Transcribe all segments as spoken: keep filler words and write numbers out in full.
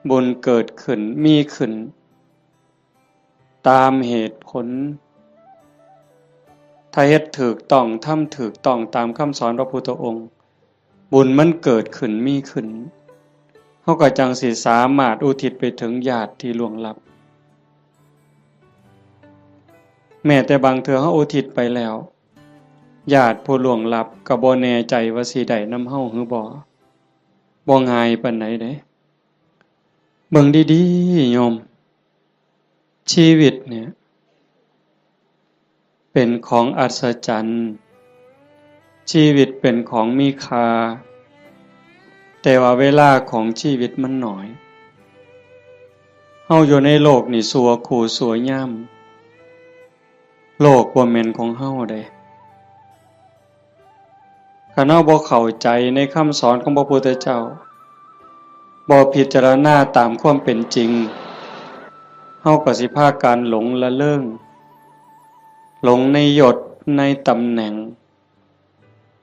บุญเกิดขึ้นมีขึ้น ตามเหตุผล ถ้าเฮ็ดถูกต้อง ทำถูกต้องตามคำสอนพระพุทธองค์ บุญมันเกิดขึ้นมีขึ้น เฮาก็จั่งสิสามารถอุทิศไปถึงญาติที่ล่วงลับ แม้แต่บางเทื่อเฮาอุทิศไปแล้ว ญาติผู้ล่วงลับก็บ่แน่ใจว่าสิได้นำเฮาหรือบ่ บ่ง่ายปานใดเด้ เบิ่งดีๆ โยม ชีวิตเนี่ย เป็นของอัศจรรย์ ชีวิตเป็นของมีค่า แต่ว่าเวลาของชีวิตมันน้อย เฮาอยู่ในโลกนี่ชั่วคู่ชั่วยาม โลกบ่แม่นของเฮาเด้ คันเฮาบ่เข้าใจในคำสอนของพระพุทธเจ้า บ่พิจารณาตามความเป็นจริง เฮาก็สิพากันหลงละเริง หลงในยศ ในตำแหน่ง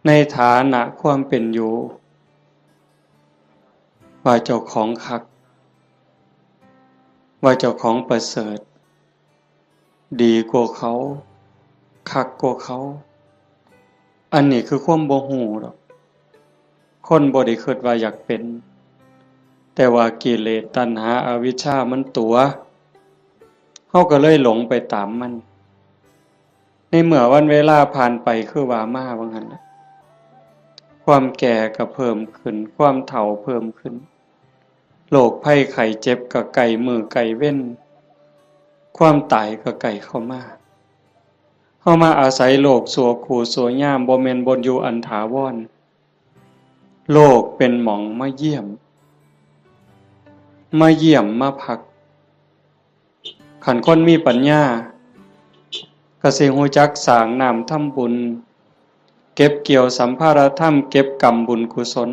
ในฐานะความเป็นอยู่ ว่าเจ้าของคัก ว่าเจ้าของประเสริฐ ดีกว่าเขา คักกว่าเขา อันนี้คือความบ่ฮู้ดอก คนบ่ได้คิดว่าอยากเป็น แต่ว่ากิเลสตัณหาอวิชชามันตั๋ว เฮาก็เลยหลงไปตามมัน ในเมื่อวันเวลาผ่านไปคือว่ามาว่าหั่นล่ะ ความแก่ก็เพิ่มขึ้น ความเฒ่าเพิ่มขึ้น โรคภัยไข้เจ็บก็ใกล้มื้อใกล้เว็น ความตายก็ใกล้เข้ามา เฮามาอาศัยโลกชั่วคู่ชั่วยาม บ่แม่นบ่อนอยู่อันถาวร โลกเป็นหม่องมาเยี่ยม มาเยี่ยมมาพัก คันคนมีปัญญา ก็สิฮู้จักสร้างน้ำทำบุญ เก็บเกี่ยวสัมภารธรรม เก็บกำบุญกุศล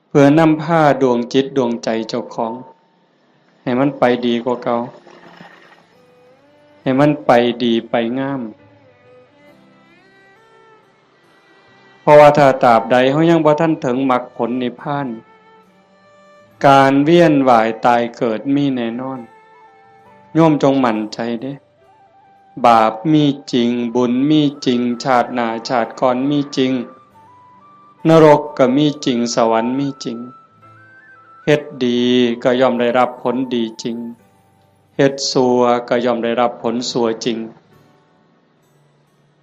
เพื่อนำพาดวงจิตดวงใจเจ้าของ ให้มันไปดีกว่าเก่า ให้มันไปดีไปงาม เพราะว่าถ้าตราบใดเฮายังบ่ทันถึงมรรคผลนิพพาน การเวียนว่ายตายเกิดมีแน่นอน โยมจงมั่นใจเด้ บาปมีจริง บุญมีจริง ชาติหน้าชาติก่อนมีจริง นรกก็มีจริง สวรรค์มีจริง เฮ็ดดีก็ย่อมได้รับผลดีจริง เฮ็ดชั่วก็ย่อมได้รับผลชั่วจริง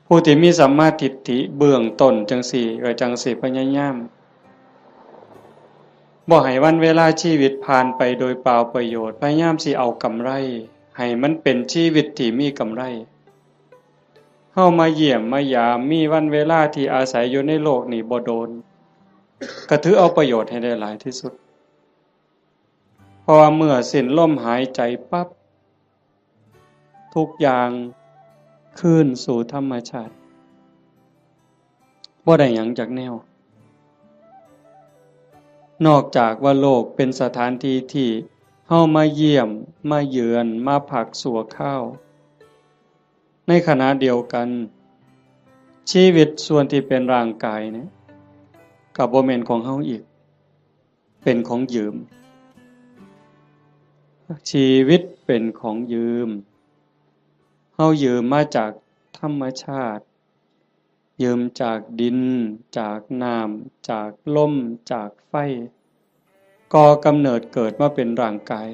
ผู้ที่มีสัมมาทิฏฐิเบื้องต้นจั่งซี้ ก็จั่งสิพยายาม บ่ให้วันเวลาชีวิตผ่านไปโดยเปล่าประโยชน์ พยายามสิเอากำไร ให้มันเป็นชีวิตที่มีกำไร เฮามาเยี่ยมมายาม มีวันเวลาที่อาศัยอยู่ในโลกนี่บ่โดน ก็ถือเอาประโยชน์ให้ได้หลายที่สุด เพราะว่าเมื่อสิ้นลมหายใจปั๊บ ทุกอย่างคืนสู่ธรรมชาติ บ่ได้หยังจักแนว นอกจากว่าโลกเป็นสถานที่ที่เฮามาเยี่ยม มาเยือน มาพักชั่วคราว ในขณะเดียวกัน ชีวิตส่วนที่เป็นร่างกายเนี่ย ก็บ่แม่นของเฮาอีก เป็นของยืม ชีวิตเป็นของยืม เฮายืมมาจากธรรมชาติ ยืมจากดิน จากน้ำ จากลม จากไฟ ก่อกำเนิดเกิดมาเป็นร่างกาย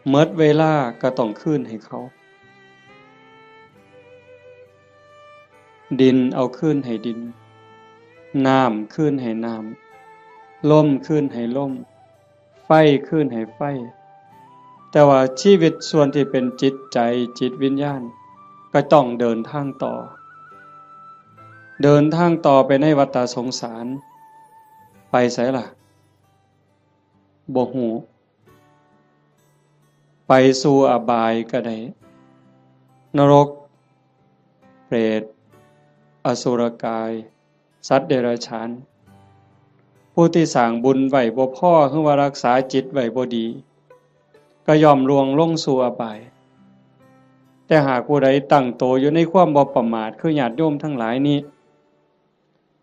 หมดเวลาก็ต้องคืนให้เขา ดินเอาคืนให้ดิน น้ำคืนให้น้ำ ลมคืนให้ลม ไฟคืนให้ไฟ แต่ว่าชีวิตส่วนที่เป็นจิตใจ จิตวิญญาณ ก็ต้องเดินทางต่อ เดินทางต่อไปในวัฏฏะสงสาร ไปไสล่ะ บ่ฮู้ ไปสู่อบายก็ได้ นรก เปรต อสุรกาย สัตว์เดรัจฉาน ผู้ที่สร้างบุญไว้บ่พอ หรือว่ารักษาจิตไว้บ่ดี ก็ย่อมล่วงลงสู่อบาย แต่หากผู้ใดตั้งโตอยู่ในความบ่ประมาท คือญาติโยมทั้งหลายนี้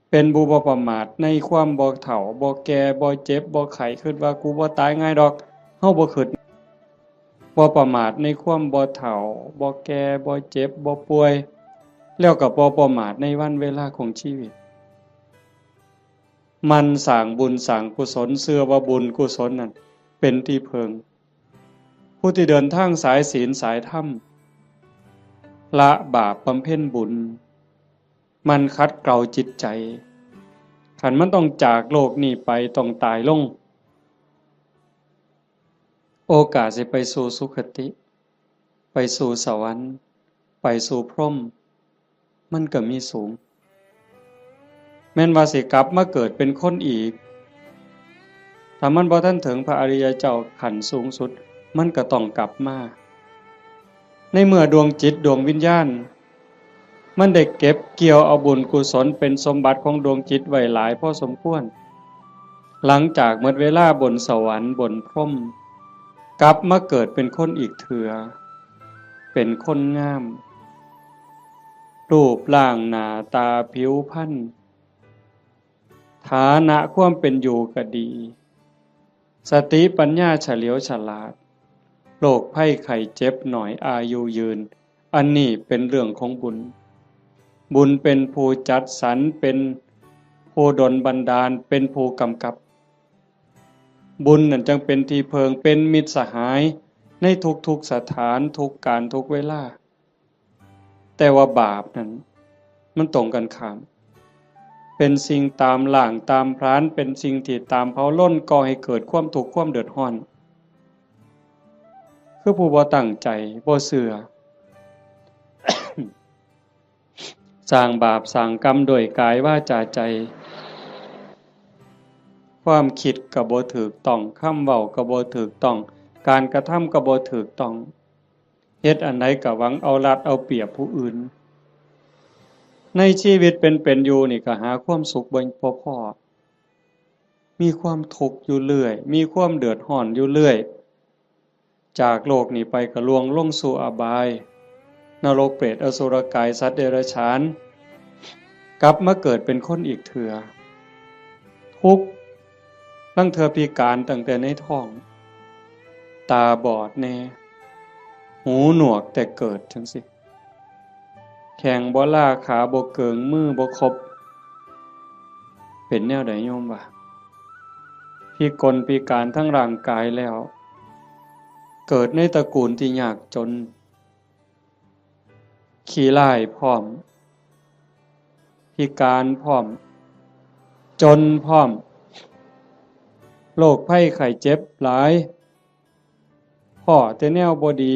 เป เป็นผู้บ่ประมาทในความบ่เฒ่า บ่แก่ บ่เจ็บ บ่ไข้ คิดว่ากูบ่ตายง่ายดอก เฮาบ่คิด บ่ประมาทในความบ่เฒ่า บ่แก่ บ่เจ็บ บ่ป่วย แล้วก็บ่ประมาทในวันเวลาของชีวิต หมั่นสร้างบุญสร้างกุศล เชื่อว่าบุญกุศลนั่นเป็นที่พึ่ง ผู้ที่เดินทางสายศีลสายธรรม ละบาปบำเพ็ญบุญ หมั่นขัดเกลาจิตใจ คันมันต้องจากโลกนี้ไป ต้องตายลง โอกาสสิไปสู่สุคติ ไปสู่สวรรค์ ไปสู่พรหม มันก็มีสูง แม่นว่าสิกลับมาเกิดเป็นคนอีก ถ้ามันบ่ทันถึงพระอริยเจ้าขั้นสูงสุด มันก็ต้องกลับมา ในเมื่อดวงจิตดวงวิญญาณ มันได้เก็บเกี่ยวเอาบุญกุศลเป็นสมบัติของดวงจิตไว้หลายพอสมควร หลังจากหมดเวลาบนสวรรค์บนพรหม กลับมาเกิดเป็นคนอีกเถื่อ เป็นคนงาม รูปร่างหน้าตาผิวพรรณ ฐานะความเป็นอยู่ก็ดี สติปัญญาเฉลียวฉลาด โรคภัยไข้เจ็บน้อย อายุยืน อันนี้เป็นเรื่องของบุญ บุญเป็นผู้จัดสรร เป็นผู้ดลบันดาล เป็นผู้กำกับ บุญนั่นจังเป็นที่เพิ่ง เป็นมิตรสหายในทุกๆสถาน ทุกการ ทุกเวลา แต่ว่าบาปนั่นมันตรงกันข้าม เป็นสิ่งตามล้างตามผลาญ เป็นสิ่งที่ตามเผาลน ก่อให้เกิดความทุกข์ความเดือดร้อน คือผู้บ่ตั้งใจ บ่เชื่อ สร้างบาปสร้างกรรมโดยกายวาจาใจ ความคิดก็บ่ถูกต้อง คำเว้าก็บ่ถูกต้อง การกระทำก็บ่ถูกต้อง เฮ็ดอันใดก็หวังเอารัดเอาเปรียบผู้อื่น ในชีวิตเป็นเป็นอยู่นี่ก็หาความสุขบ่ บ่พ้อ มีความทุกข์อยู่เรื่อย มีความเดือดร้อนอยู่เรื่อย จากโลกนี้ไปก็ล่วงลงสู่อบาย นรกเปรตอสุรกายสัตว์เดรัจฉาน กลับมาเกิดเป็นคนอีกเถื่อ ทุกข์ ลางเทื่อพิการตั้งแต่ในท้อง ตาบอดแน่ หูหนวกแต่เกิดจังซี้ แข้งบ่ลา ขาบ่เกิง มือบ่ครบ เป็นแนวใดโยมวะ พิกลพิการทั้งร่างกายแล้ว เกิดในตระกูลที่ยากจน ขี้ร้ายพร้อม พิการพร้อม จนพร้อม โรคภัยไข้เจ็บหลาย พ้อแต่แนวบ่ดี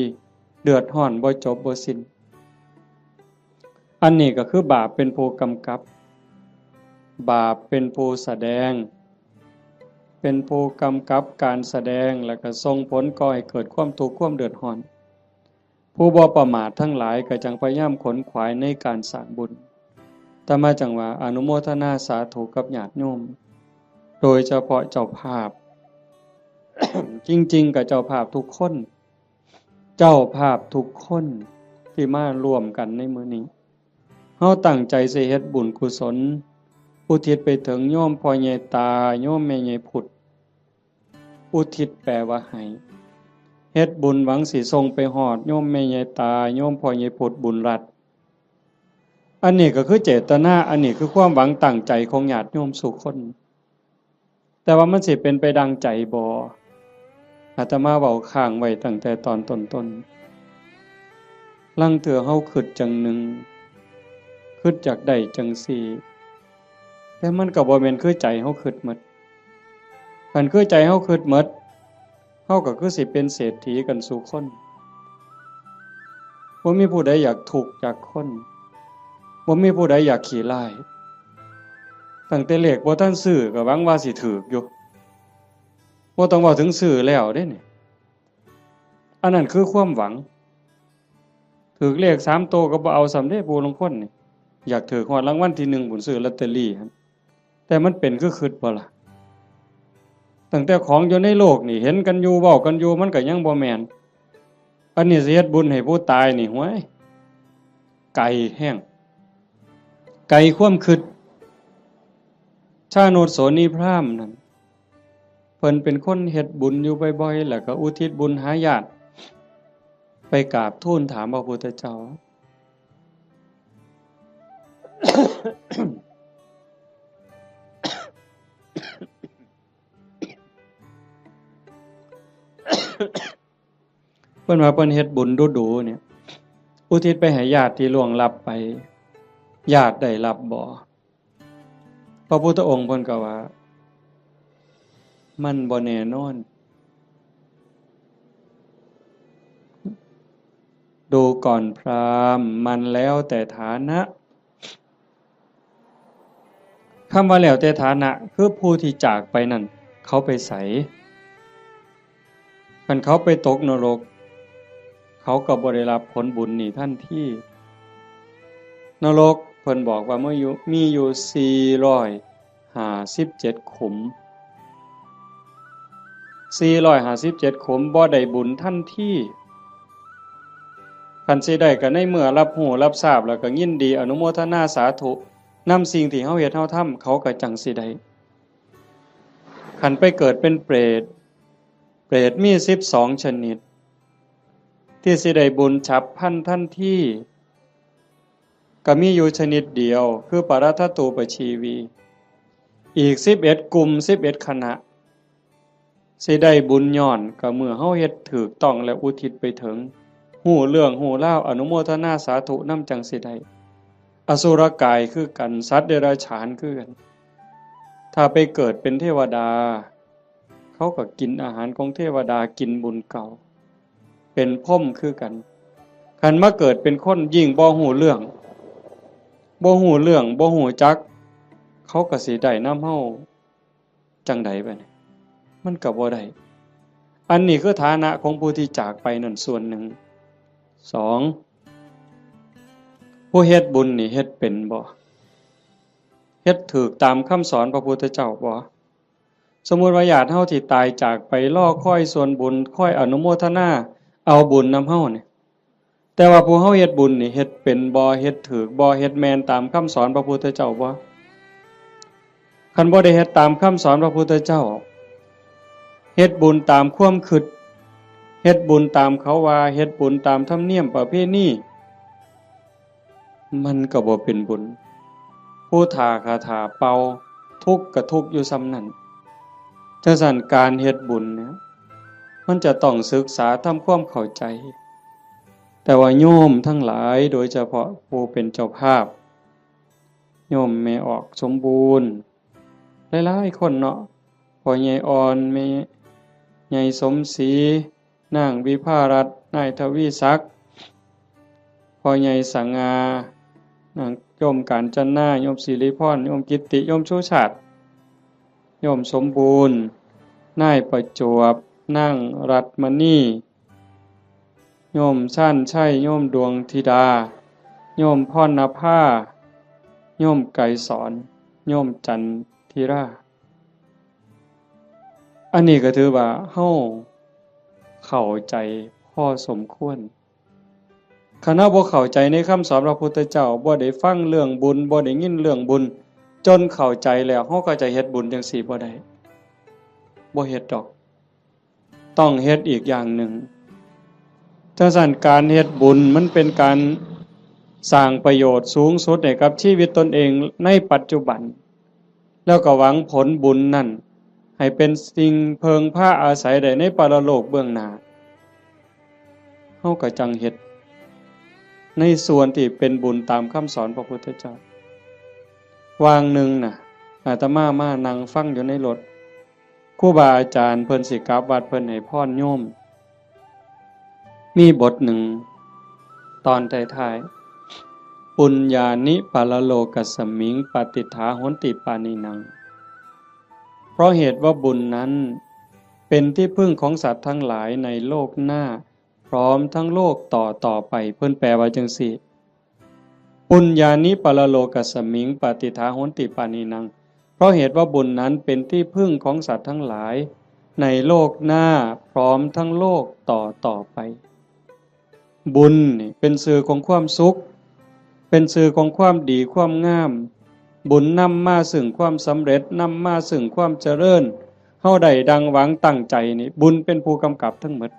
เดือดร้อนบ่จบบ่สิ้น อันนี้ก็คือบาปเป็นผู้กำกับ บาปเป็นผู้แสดง เป็นผู้กำกับการแสดง แล้วก็ส่งผลก่อให้เกิดความทุกข์ความเดือดร้อน ผู้บ่ประมาททั้งหลายก็จังพยายามขนขวายในการสร้างบุญ อาตมาจังว่าอนุโมทนาสาธุกับญาติโยม โดยเฉพาะเจ้าภาพ จริงๆ ก็เจ้าภาพทุกคน เจ้าภาพทุกคนที่มาร่วมกันในมื้อนี้ เฮาตั้งใจสิเฮ็ดบุญกุศล อุทิศไปถึงโยมพ่อใหญ่ตา โยมแม่ใหญ่พุด อุทิศแปลว่าให้ เฮ็ดบุญหวังสิส่งไปฮอดโยมแม่ใหญ่ตา โยมพ่อใหญ่พุด บุญรัตน์ อันนี้ก็คือเจตนา อันนี้คือความหวังตั้งใจของญาติโยมสู่คน แต่ว่ามันสิเป็นไปดังใจบ่ อาตมาเว้าค้างไว้ตั้งแต่ตอนต้นๆ ลางเทื่อเฮาคิดจังหนึ่ง คิดอยากได้จังซี้ แต่มันก็บ่แม่นคือใจเฮาคิดหมด คันคือใจเฮาคิดหมด เฮาก็คือสิเป็นเศรษฐีกันสู่คน บ่มีผู้ใดอยากทุกข์อยากคน บ่มีผู้ใดอยากขี้ร้าย ตั้งแต่เลขบ่ทันซื้อก็หวังว่าสิถูกอยู่ บ่ต้องเว้าถึงซื้อแล้วเด้นี่ อันนั้นคือความหวัง ถูกเลขสามโตก็บ่เอาซ้ำเด้ ผู้ลางคนนี่ อยากถูกฮอดรางวัลที่หนึ่งพุ้น ซื้อลอตเตอรี่หั่น แต่มันเป็นคือคิดบ่ล่ะ ตั้งแต่ของอยู่ในโลกนี่ เห็นกันอยู่ เว้ากันอยู่ มันก็ยังบ่แม่น อันนี้สิเฮ็ดบุญให้ผู้ตายนี่ ห้วย ไกลแฮง ไกลความคิด ชานุชโสนีพราหมณ์นั่น เพิ่นเป็นคนเฮ็ดบุญอยู่บ่อยๆ แล้วก็อุทิศบุญหาญาติ ไปกราบทูลถามพระพุทธเจ้า เพิ่นว่าเพิ่นเฮ็ดบุญดูๆ เนี่ย อุทิศไปให้ญาติที่ล่วงลับไป ญาติได้รับบ่ พระพุทธองค์เพิ่นก็ว่า มันบ่แน่นอน ดูก่อนพราหมณ์ มันแล้วแต่ฐานะ คำว่าแล้วแต่ฐานะ คือผู้ที่จากไปนั่น เขาไปไส คันเขาไปตกนรก เขาก็บ่ได้รับผลบุญนี่ทันที นรกเพิ่นบอกว่ามีอยู่ มีอยู่สี่ร้อยห้าสิบเจ็ดขุม สี่ร้อยห้าสิบเจ็ดขุม บ่ได้บุญทันที คันสิได้ก็ในเมื่อรับรู้รับทราบแล้วก็ยินดีอนุโมทนาสาธุนำสิ่งที่เฮาเฮ็ดเฮาทำ เขาก็จั่งสิได้ คันไปเกิดเป็นเปรต เปรตมีสิบสองชนิด ที่สิได้บุญฉับพลันทันที ก็มีอยู่ชนิดเดียว คือปรัตถตูปชีวี อีกสิบเอ็ดกลุ่ม สิบเอ็ดคณะ สิได้บุญย้อนก็เมื่อเฮาเฮ็ดถูกต้องและอุทิศไปถึง ฮู้เรื่องฮู้ราว อนุโมทนาสาธุนำ จั่งสิได้ อสุรกายคือกัน สัตว์เดรัจฉานคือกัน ถ้าไปเกิดเป็นเทวดา เขาก็กินอาหารของเทวดา กินบุญเก่า เป็นพรหมคือกัน คันมาเกิดเป็นคนยิ่งบ่ฮู้เรื่อง บ่ฮู้เรื่อง บ่ฮู้จัก เขาก็สิได้นำเฮาจั่งใดบัดนี้ มันก็บ่ได้ อันนี้คือฐานะของผู้ที่จากไปนั่นส่วนหนึ่ง สอง ผู้เฮ็ดบุญนี่เฮ็ดเป็นบ่ เฮ็ดถูกตามคำสอนพระพุทธเจ้าบ่ สมมุติว่าญาติเฮาที่ตายจากไปรอคอยส่วนบุญ คอยอนุโมทนาเอาบุญนำเฮานี่ แต่ว่าผู้เฮาเฮ็ดบุญนี่เฮ็ดเป็นบ่ เฮ็ดถูกบ่ เฮ็ดแม่นตามคำสอนพระพุทธเจ้าบ่ คันบ่ได้เฮ็ดตามคำสอนพระพุทธเจ้า เฮ็ดบุญตามความคิด เฮ็ดบุญตามเขาว่า เฮ็ดบุญตามธรรมเนียมประเพณี มันก็บ่เป็นบุญ ผู้ถ้าคาถาเป่า ทุกข์ก็ทุกข์อยู่ส่ำนั้น จั่งซั้นการเฮ็ดบุญเนี่ย มันจะต้องศึกษาทำความเข้าใจ แต่ว่าโยมทั้งหลาย โดยเฉพาะผู้เป็นเจ้าภาพ โยมแม่ออกสมบูรณ์ หลายๆคนเนาะ พ่อใหญ่อ่อน แม่ใหญ่สมศรี นางวิภารัตน์ นายทวีศักดิ์ พ่อใหญ่สง่า นางโยมกาญจนา โยมสิริพร โยมกิตติ โยมชูชาติ โยมสมบูรณ์ นายประจวบ นางรัตน์มณี โยมชาญชัย โยมดวงธิดา โยมพรณภา โยมไกรสอน โยมจันทิรา อันนี้ก็ถือว่าเฮาเข้าใจพอสมควร คันเฮาบ่เข้าใจในคำสอนพระพุทธเจ้า บ่ได้ฟังเรื่องบุญ บ่ได้ยินเรื่องบุญ จนเข้าใจแล้ว เฮาก็จะเฮ็ดบุญจั่งซี้บ่ได้ บ่เฮ็ดดอก ต้องเฮ็ดอีกอย่างหนึ่ง จั่งซั้นการเฮ็ดบุญมันเป็นการสร้างประโยชน์สูงสุดให้กับชีวิตตนเองในปัจจุบัน แล้วก็หวังผลบุญนั่นให้เป็นสิ่งเพิ่งพาอาศัยได้ในปรโลกเบื้องหน้า เฮาก็จั่งเฮ็ดในส่วนที่เป็นบุญตามคำสอนพระพุทธเจ้า วางหนึ่งน่ะ อาตมามานั่งฟังอยู่ในรถ ครูบาอาจารย์เพิ่นสิกลับวัด เพิ่นให้พรโยม มีบทหนึ่ง ตอนท้ายๆ ปุญญานิปรโลกัสมิง ปาติฏฐาโหนติปานินัง เพราะเหตุว่าบุญนั้นเป็นที่พึ่งของสัตว์ทั้งหลายในโลกหน้า พร้อมทั้งโลกต่อต่อไป เพิ่นแปลว่าจั่งซี้ ปุญญานิปรโลกัสมิง ปาติฏฐาโหนติปานินัง เพราะเหตุว่าบุญนั้นเป็นที่พึ่งของสัตว์ทั้งหลาย ในโลกหน้าพร้อมทั้งโลกต่อต่อไป บุญนี่เป็นชื่อของความสุข เป็นชื่อของความดีความงาม บุญนำมาซึ่งความสำเร็จ นำมาซึ่งความเจริญ เฮาได้ดังหวังตั้งใจนี่ บุญเป็นผู้กำกับทั้งหมด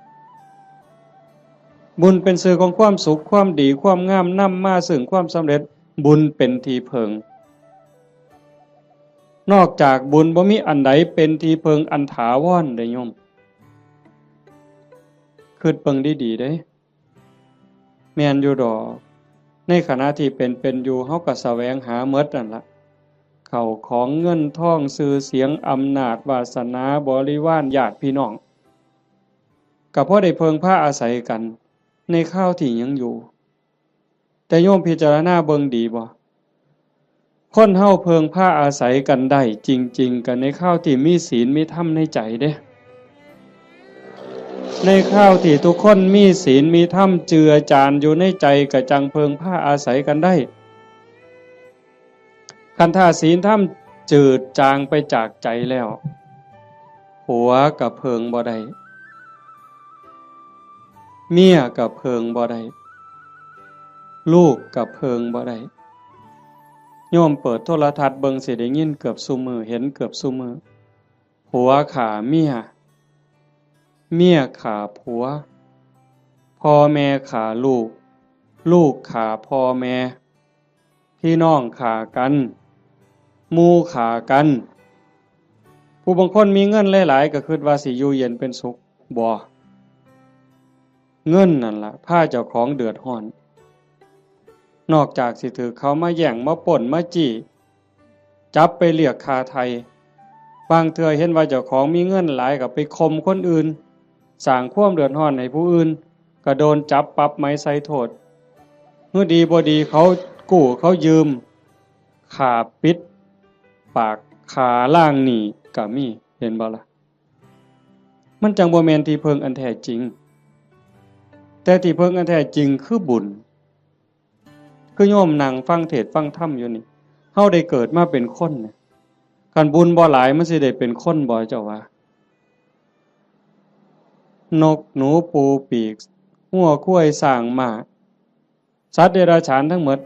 บุญเป็นสื่อของความสุข ความดี ความงาม นำมาซึ่งความสำเร็จ บุญเป็นที่เพิ่ง นอกจากบุญบ่มีอันใดเป็นที่เพิ่งอันถาวรเด้โยม คิดเบิ่งดีๆเด้ แม่นอยู่ดอก ในขณะที่เป็นเป็นอยู่ เฮาก็แสวงหาหมดนั่นละ เข้าของเงินทอง ชื่อเสียง อำนาจ วาสนา บริวาร ญาติพี่น้อง ก็พอได้เพิ่งพาอาศัยกัน ในคราวที่ยังอยู่ แต่โยมพิจารณาเบิ่งดีบ่ คนเฮาเพิ่งพาอาศัยกันได้จริงๆ กันในคราวที่มีศีลมีธรรมในใจเด้ ในคราวที่ทุกคนมีศีลมีธรรมเจือจานอยู่ในใจ ก็จั่งเพิ่งพาอาศัยกันได้ คันถ้าศีลธรรมจืดจางไปจากใจแล้ว ผัวก็เพิ่งบ่ได้ เมียก็เพิ่งบ่ได้ ลูกก็เพิ่งบ่ได้ โยมเปิดโทรทัศน์เบิ่งสิได้ยินเกือบซุมื้อ เห็นเกือบซุมื้อ ผัวฆ่าเมีย เมียฆ่าผัว พ่อแม่ฆ่าลูก ลูกฆ่าพ่อแม่ พี่น้องฆ่ากัน หมู่ฆ่ากัน ผู้บางคนมีเงินหลายๆ ก็คิดว่าสิอยู่เย็นเป็นสุข บ่ เงินนั่นล่ะพาเจ้าของเดือดร้อน นอกจากสิถืกเขามาแย่ง มาปล้น มาจี้ จับไปเรียกค่าไถ่ บางเทื่อเห็นว่าเจ้าของมีเงินหลายก็ไปข่มคนอื่น สร้างความเดือดร้อนให้ผู้อื่น ก็โดนจับปรับไหมใส่โทษ เมื่อดีบ่ดีเขากู้เขายืม ฆ่าปิดปาก ฆ่าล้างหนี้ก็มี เห็นบ่ล่ะ มันจั่งบ่แม่นที่เพิ่งอันแท้จริง แต่ที่เพิ่งอันแท้จริงคือบุญ คือโยมนั่งฟังเทศน์ฟังธรรมอยู่นี่ เฮาได้เกิดมาเป็นคนเนี่ย คันบุญบ่หลายมันสิได้เป็นคนบ่เจ้าว่า นกหนูปูปีก งัวควายช้างม้า สัตว์เดรัจฉานทั้งหมด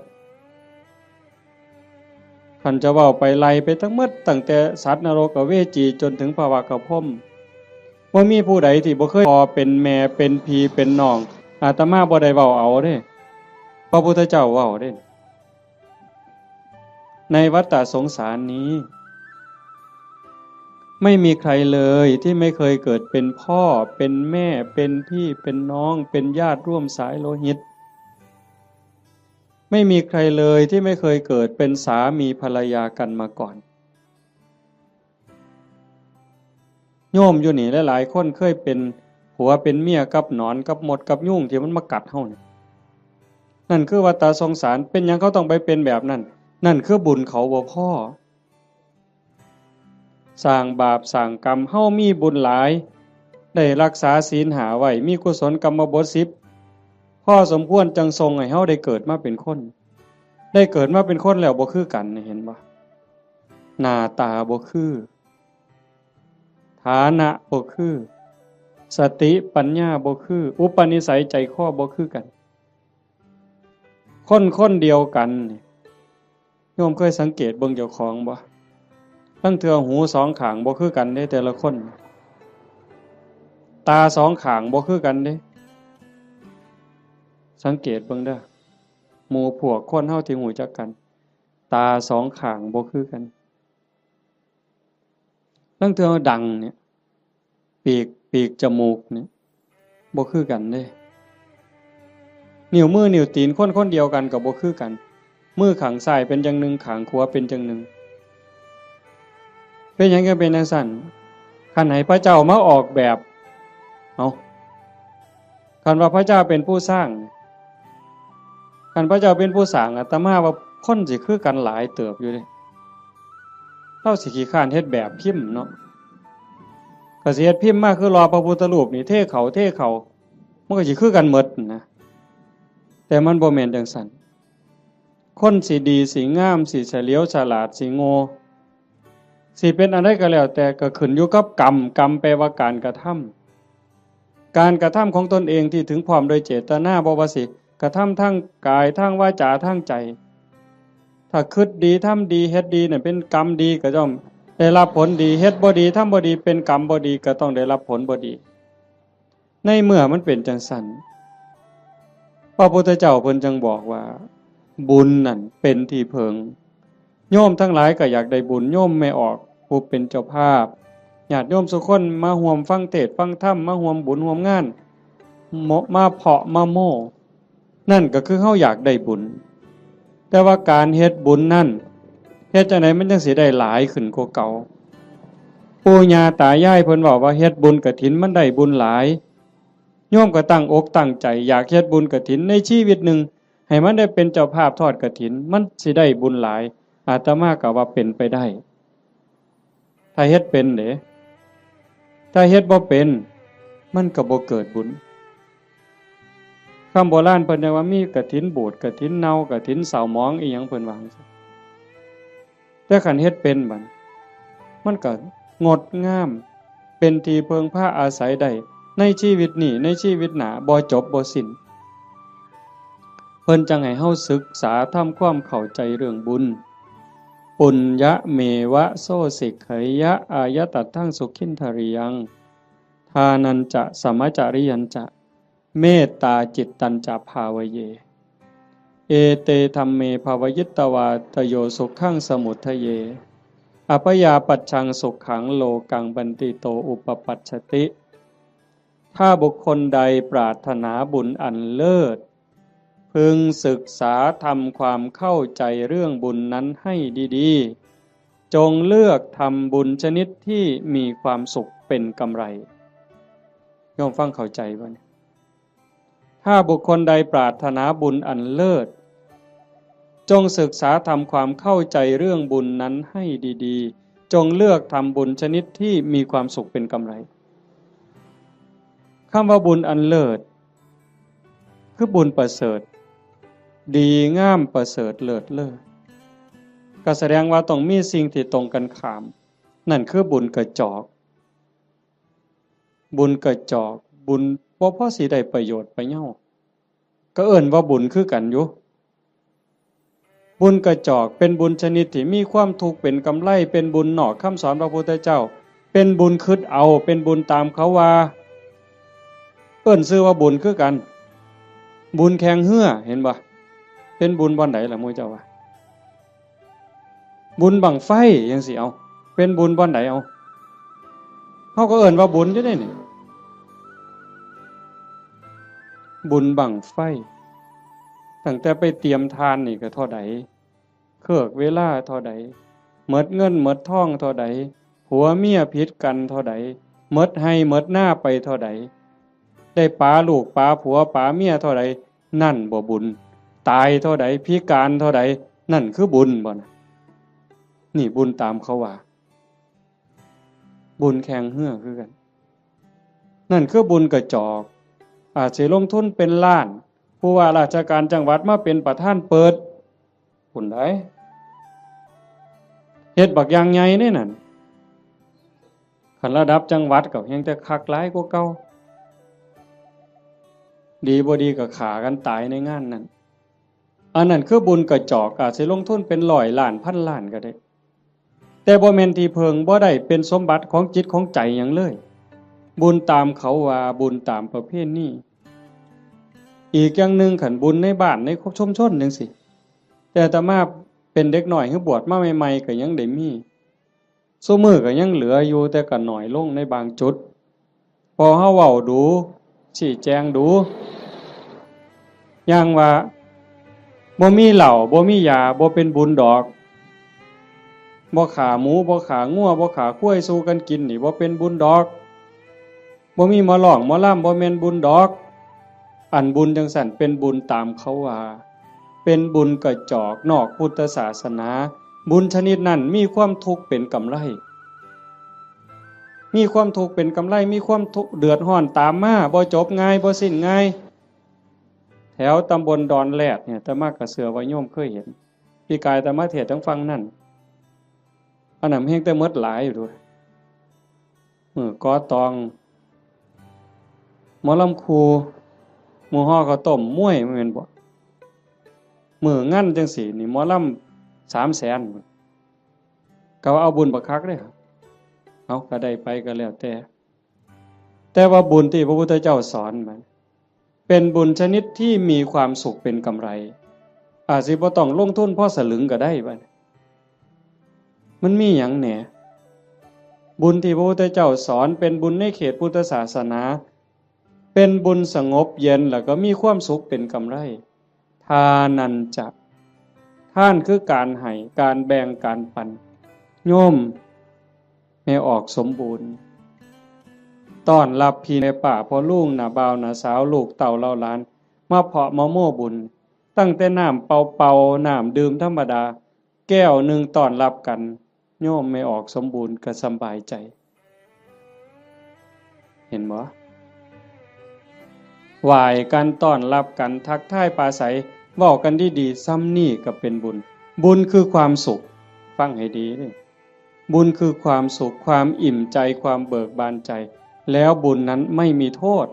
คันจะเว้าไปไล่ไปทั้งหมด ตั้งแต่สัตว์นรกอเวจีจนถึงพระวักกะพรหม บ่มีผู้ใดที่บ่เคยพ่อเป็นแม่เป็นพี่เป็นน้อง อาตมาบ่ได้เว้าเอาเด้ พระพุทธเจ้าเว้าเด้ ในวัฏฏะสงสารนี้ ไม่มีใครเลยที่ไม่เคยเกิดเป็นพ่อ เป็นแม่ เป็นพี่ เป็นน้อง เป็นญาติร่วมสายโลหิต ไม่มีใครเลยที่ไม่เคยเกิดเป็นสามีภรรยากันมาก่อน โยมอยู่นี่หลายๆ คนเคยเป็นผัวเป็นเมียกับหนอนกับมดกับยุงที่มันมากัดเฮานี่ นั่นคือวัฏฏะสงสาร เป็นหยังเขาต้องไปเป็นแบบนั้น นั่นคือบุญเขาบ่พอ สร้างบาปสร้างกรรม เฮามีบุญหลาย ได้รักษาศีลห้าไว้ มีกุศลกรรมบทสิบ พอสมควรจั่งส่งให้เฮาได้เกิดมาเป็นคน ได้เกิดมาเป็นคนแล้วบ่คือกันนี่ เห็นบ่ หน้าตาบ่คือ ฐานะบ่คือ สติปัญญาบ่คือ อุปนิสัยใจคอบ่คือกัน คนคนเดียวกันนี่ โยมเคยสังเกตเบิ่งเจ้าของบ่ ลางเทื่อหูสองข้างบ่คือกันเด้แต่ละคน ตาสองข้างบ่คือกันเด้ สังเกตเบิ่งเด้อ หมู่พวกคนเฮาที่รู้จักกัน ตาสองข้างบ่คือกัน ลางเทื่อดังเนี่ย ปีก ปีกจมูกเนี่ย บ่คือกันเด้ นิ้วมือนิ้วตีนคนคนเดียวกันก็บ่คือกัน มือข้างซ้ายเป็นจั่งหนึ่ง ข้างขวาเป็นจั่งหนึ่ง เป็นหยังจั่งเป็นจั่งซั้น คันให้พระเจ้ามาออกแบบ เอ้า คันว่าพระเจ้าเป็นผู้สร้าง คันพระเจ้าเป็นผู้สร้าง อาตมาว่าคนสิคือกันหลายเติบอยู่เด้ ลาวสิขี้คร้านเฮ็ดแบบพิมพ์เนาะ ก็สิเฮ็ดพิมพ์มาคือหล่อพระพุทธรูปนี่ เทเขา เทเขา มันก็สิคือกันหมดนะ แต่มันบ่แม่นจั่งซั้น คนสิดี สิงาม สิเฉลียวฉลาด สิโง่ สิเป็นอันใดก็แล้วแต่ ก็ขึ้นอยู่กับกรรม กรรมแปลว่าการกระทำ การกระทำของตนเองที่ถึงพร้อมโดยเจตนา บ่ว่าสิกระทำทางกาย ทางวาจา ทางใจ ถ้าคิดดี ทำดี เฮ็ดดีเนี่ยเป็นกรรมดี ก็ต้องได้รับผลดี เฮ็ดบ่ดี ทำบ่ดี เป็นกรรมบ่ดี ก็ต้องได้รับผลบ่ดี ในเมื่อมันเป็นจังซั่น พระพุทธเจ้าเพิ่นจั่งบอกว่า บุญนั่นเป็นที่เพิ่ง โยมทั้งหลายก็อยากได้บุญ โยมแม่ออกผู้เป็นเจ้าภาพ ญาติโยมสุคนมาร่วมฟังเทศน์ฟังธรรม มาร่วมบุญร่วมงาน โม- มาเพาะมาโม นั่นก็คือเฮาอยากได้บุญ แต่ว่าการเฮ็ดบุญนั่น เฮ็ดจั่งใดมันจั่งสิได้หลายขึ้นกว่าเก่า ปู่ย่าตายายเพิ่นเว้าว่าเฮ็ดบุญกฐินมันได้บุญหลาย โยมก็ตั้งอกตั้งใจอยากเฮ็ดบุญกฐินในชีวิตหนึ่ง ให้มันได้เป็นเจ้าภาพทอดกฐิน มันสิได้บุญหลาย อาตมาก็ว่าเป็นไปได้ ถ้าเฮ็ดเป็นเด้ ถ้าเฮ็ดบ่เป็น มันก็บ่เกิดบุญ คำโบราณเพิ่นเรียกว่ามีกฐินบูด กฐินเน่า กฐินเศร้าหมองอีหยังเพิ่นว่าจั่งซี้ แต่คันเฮ็ดเป็นบัด มันก็งดงาม เป็นที่เพิ่งพาอาศัยได้ ในชีวิตนี้ ในชีวิตหน้า บ่จบบ่สิ้น เพิ่นจั่งให้เฮาศึกษาทำความเข้าใจเรื่องบุญ ปุญญะเมวะโสสิกขยะ อายะตัตถังสุขินทริยัง ทานัญจะ สมะจริยัญจะ เมตตาจิตตัญจะภาวะเย เอเตธัมเมภาวะยิตตวาตโยสุขังสมุทเย อัพยาปัชชังสุขังโลกังบันติโตอุปปัชชติ ถ้าบุคคลใดปรารถนาบุญอันเลิศ พึงศึกษาทำความเข้าใจเรื่องบุญนั้นให้ดีๆ จงเลือกทำบุญชนิดที่มีความสุขเป็นกำไร โยมฟังเข้าใจบ่เนี่ย ถ้าบุคคลใดปรารถนาบุญอันเลิศ จงศึกษาทำความเข้าใจเรื่องบุญนั้นให้ดีๆ จงเลือกทำบุญชนิดที่มีความสุขเป็นกำไร คำว่าบุญอันเลิศ คือบุญประเสริฐ ดีงามประเสริฐเลิศเลอ ก็แสดงว่าต้องมีสิ่งที่ตรงกันข้าม นั่นคือบุญกระจอก บุญกระจอก บุญบ่พอสิได้ประโยชน์ประเยา ก็เอิ้นว่าบุญคือกันอยู่ บุญกระจอกเป็นบุญชนิดที่มีความทุกข์เป็นกำไร เป็นบุญนอกคำสอนพระพุทธเจ้า เป็นบุญคิดเอา เป็นบุญตามเขาว่า เอิ้นชื่อว่าบุญคือกัน บุญแข่งเฮือ เห็นบ่ เป็นบุญบ่อนใดล่ะหมู่เจ้าว่า บุญบั้งไฟจั่งซี้ เอา เป็นบุญบ่อนใด เอา เฮาก็เอิ้นว่าบุญอยู่เด้นี่ บุญบั้งไฟ ตั้งแต่ไปเตรียมทานนี่ก็เท่าใด เคิกเวลาเท่าใด หมดเงินหมดทองเท่าใด ผัวเมียผิดกันเท่าใด หมดไฮ่หมดนาไปเท่าใด ได้ป๋าลูกป๋าผัวป๋าเมียเท่าใด นั่นบ่บุญ ตายเท่าใด พิการเท่าใด นั่นคือบุญบ่นะ นี่บุญตามเขาว่า บุญแข่งเฮือคือกัน นั่นคือบุญกระจอก อาจสิลงทุนเป็นล้าน ผู้ว่าราชการจังหวัดมาเป็นประธานเปิด บุญใด เฮ็ดบักอย่างใหญ่เด้นั่น คันระดับจังหวัดก็แฮ่งแต่คักหลายกว่าเก่า ดีบ่ดีก็ฆ่ากันตายในงานนั้น อันนั้นคือบุญกระจอก อาจสิลงทุนเป็นร้อยล้านพันล้านก็ได้ แต่บ่แม่นที่เพิ่ง บ่ได้เป็นสมบัติของจิตของใจหยังเลย บุญตามเขาว่า บุญตามประเพณี อีกอย่างหนึ่ง คันบุญในบ้านในชุมชนจั่งซี้ แต่อาตมาเป็นเด็กน้อย คือบวชมาใหม่ๆ ก็ยังได้มี ซุมื้อก็ยังเหลืออยู่ แต่ก็น้อยลงในบางจุด พอเฮาเว้าดู๋ ชี้แจงดู๋ อย่างว่า บ่มีเหล้า บ่มียา บ่เป็นบุญดอก บ่ฆ่าหมู บ่ฆ่างัว บ่ฆ่าควายสู่กันกินนี่ บ่เป็นบุญดอก บ่มีหมอร้องหมอลำ บ่แม่นบุญดอก อันบุญจั่งซั้นเป็นบุญตามเขาว่า เป็นบุญกระจอกนอกพุทธศาสนา บุญชนิดนั้นมีความทุกข์เป็นกำไร มีความทุกข์เป็นกำไร มีความทุกข์เดือดร้อนตามมา บ่จบง่าย บ่สิ้นง่าย แถวตำบลดอนแรดเนี่ย อาตมาก็เชื่อว่าโยมเคยเห็น ปีกายอาตมาเทศน์ทางฝั่งนั่น อันนั้นแฮ่งแต่หมดหลายอยู่เด้อ มื้อก่อตอง หมอลำครู มื้อห่อข้าวต้ม มวย แม่นบ่ มื้องานจั่งซี้นี่ หมอลำ สามแสน ก็ว่าเอาบุญบักคักเด้ เอาก็ได้ไปก็แล้วแต่ แต่ว่าบุญที่พระพุทธเจ้าสอนมัน เป็นบุญชนิดที่มีความสุขเป็นกำไร อาจสิบ่ต้องลงทุนพอสลึงก็ได้บัดนี้ มันมีหยังแหน่ บุญที่พระพุทธเจ้าสอนเป็นบุญในเขตพุทธศาสนา เป็นบุญสงบเย็นแล้วก็มีความสุขเป็นกำไร ทานันจะ ทานคือการให้ การแบ่ง การปัน โยมแม่ออกสมบูรณ์ ต้อนรับพี่แม่ป้าพ่อลุงน้าบ่าวน้าสาวลูกเต้าเหล่าหลาน มาเพาะมาโม่บุญ ตั้งแต่น้ำเปล่าๆ น้ำดื่มธรรมดา แก้วหนึ่งต้อนรับกัน โยมแม่ออกสมบูรณ์ก็สำบายใจ เห็นบ่ ไหว้กันต้อนรับกันทักทายปราศรัย เว้ากันดีๆ ซ้ำนี่ก็เป็นบุญ บุญคือความสุข ฟังให้ดีเด้อ บุญคือความสุข ความอิ่มใจ ความเบิกบานใจ แล้วบุญนั้นไม่มีโทษ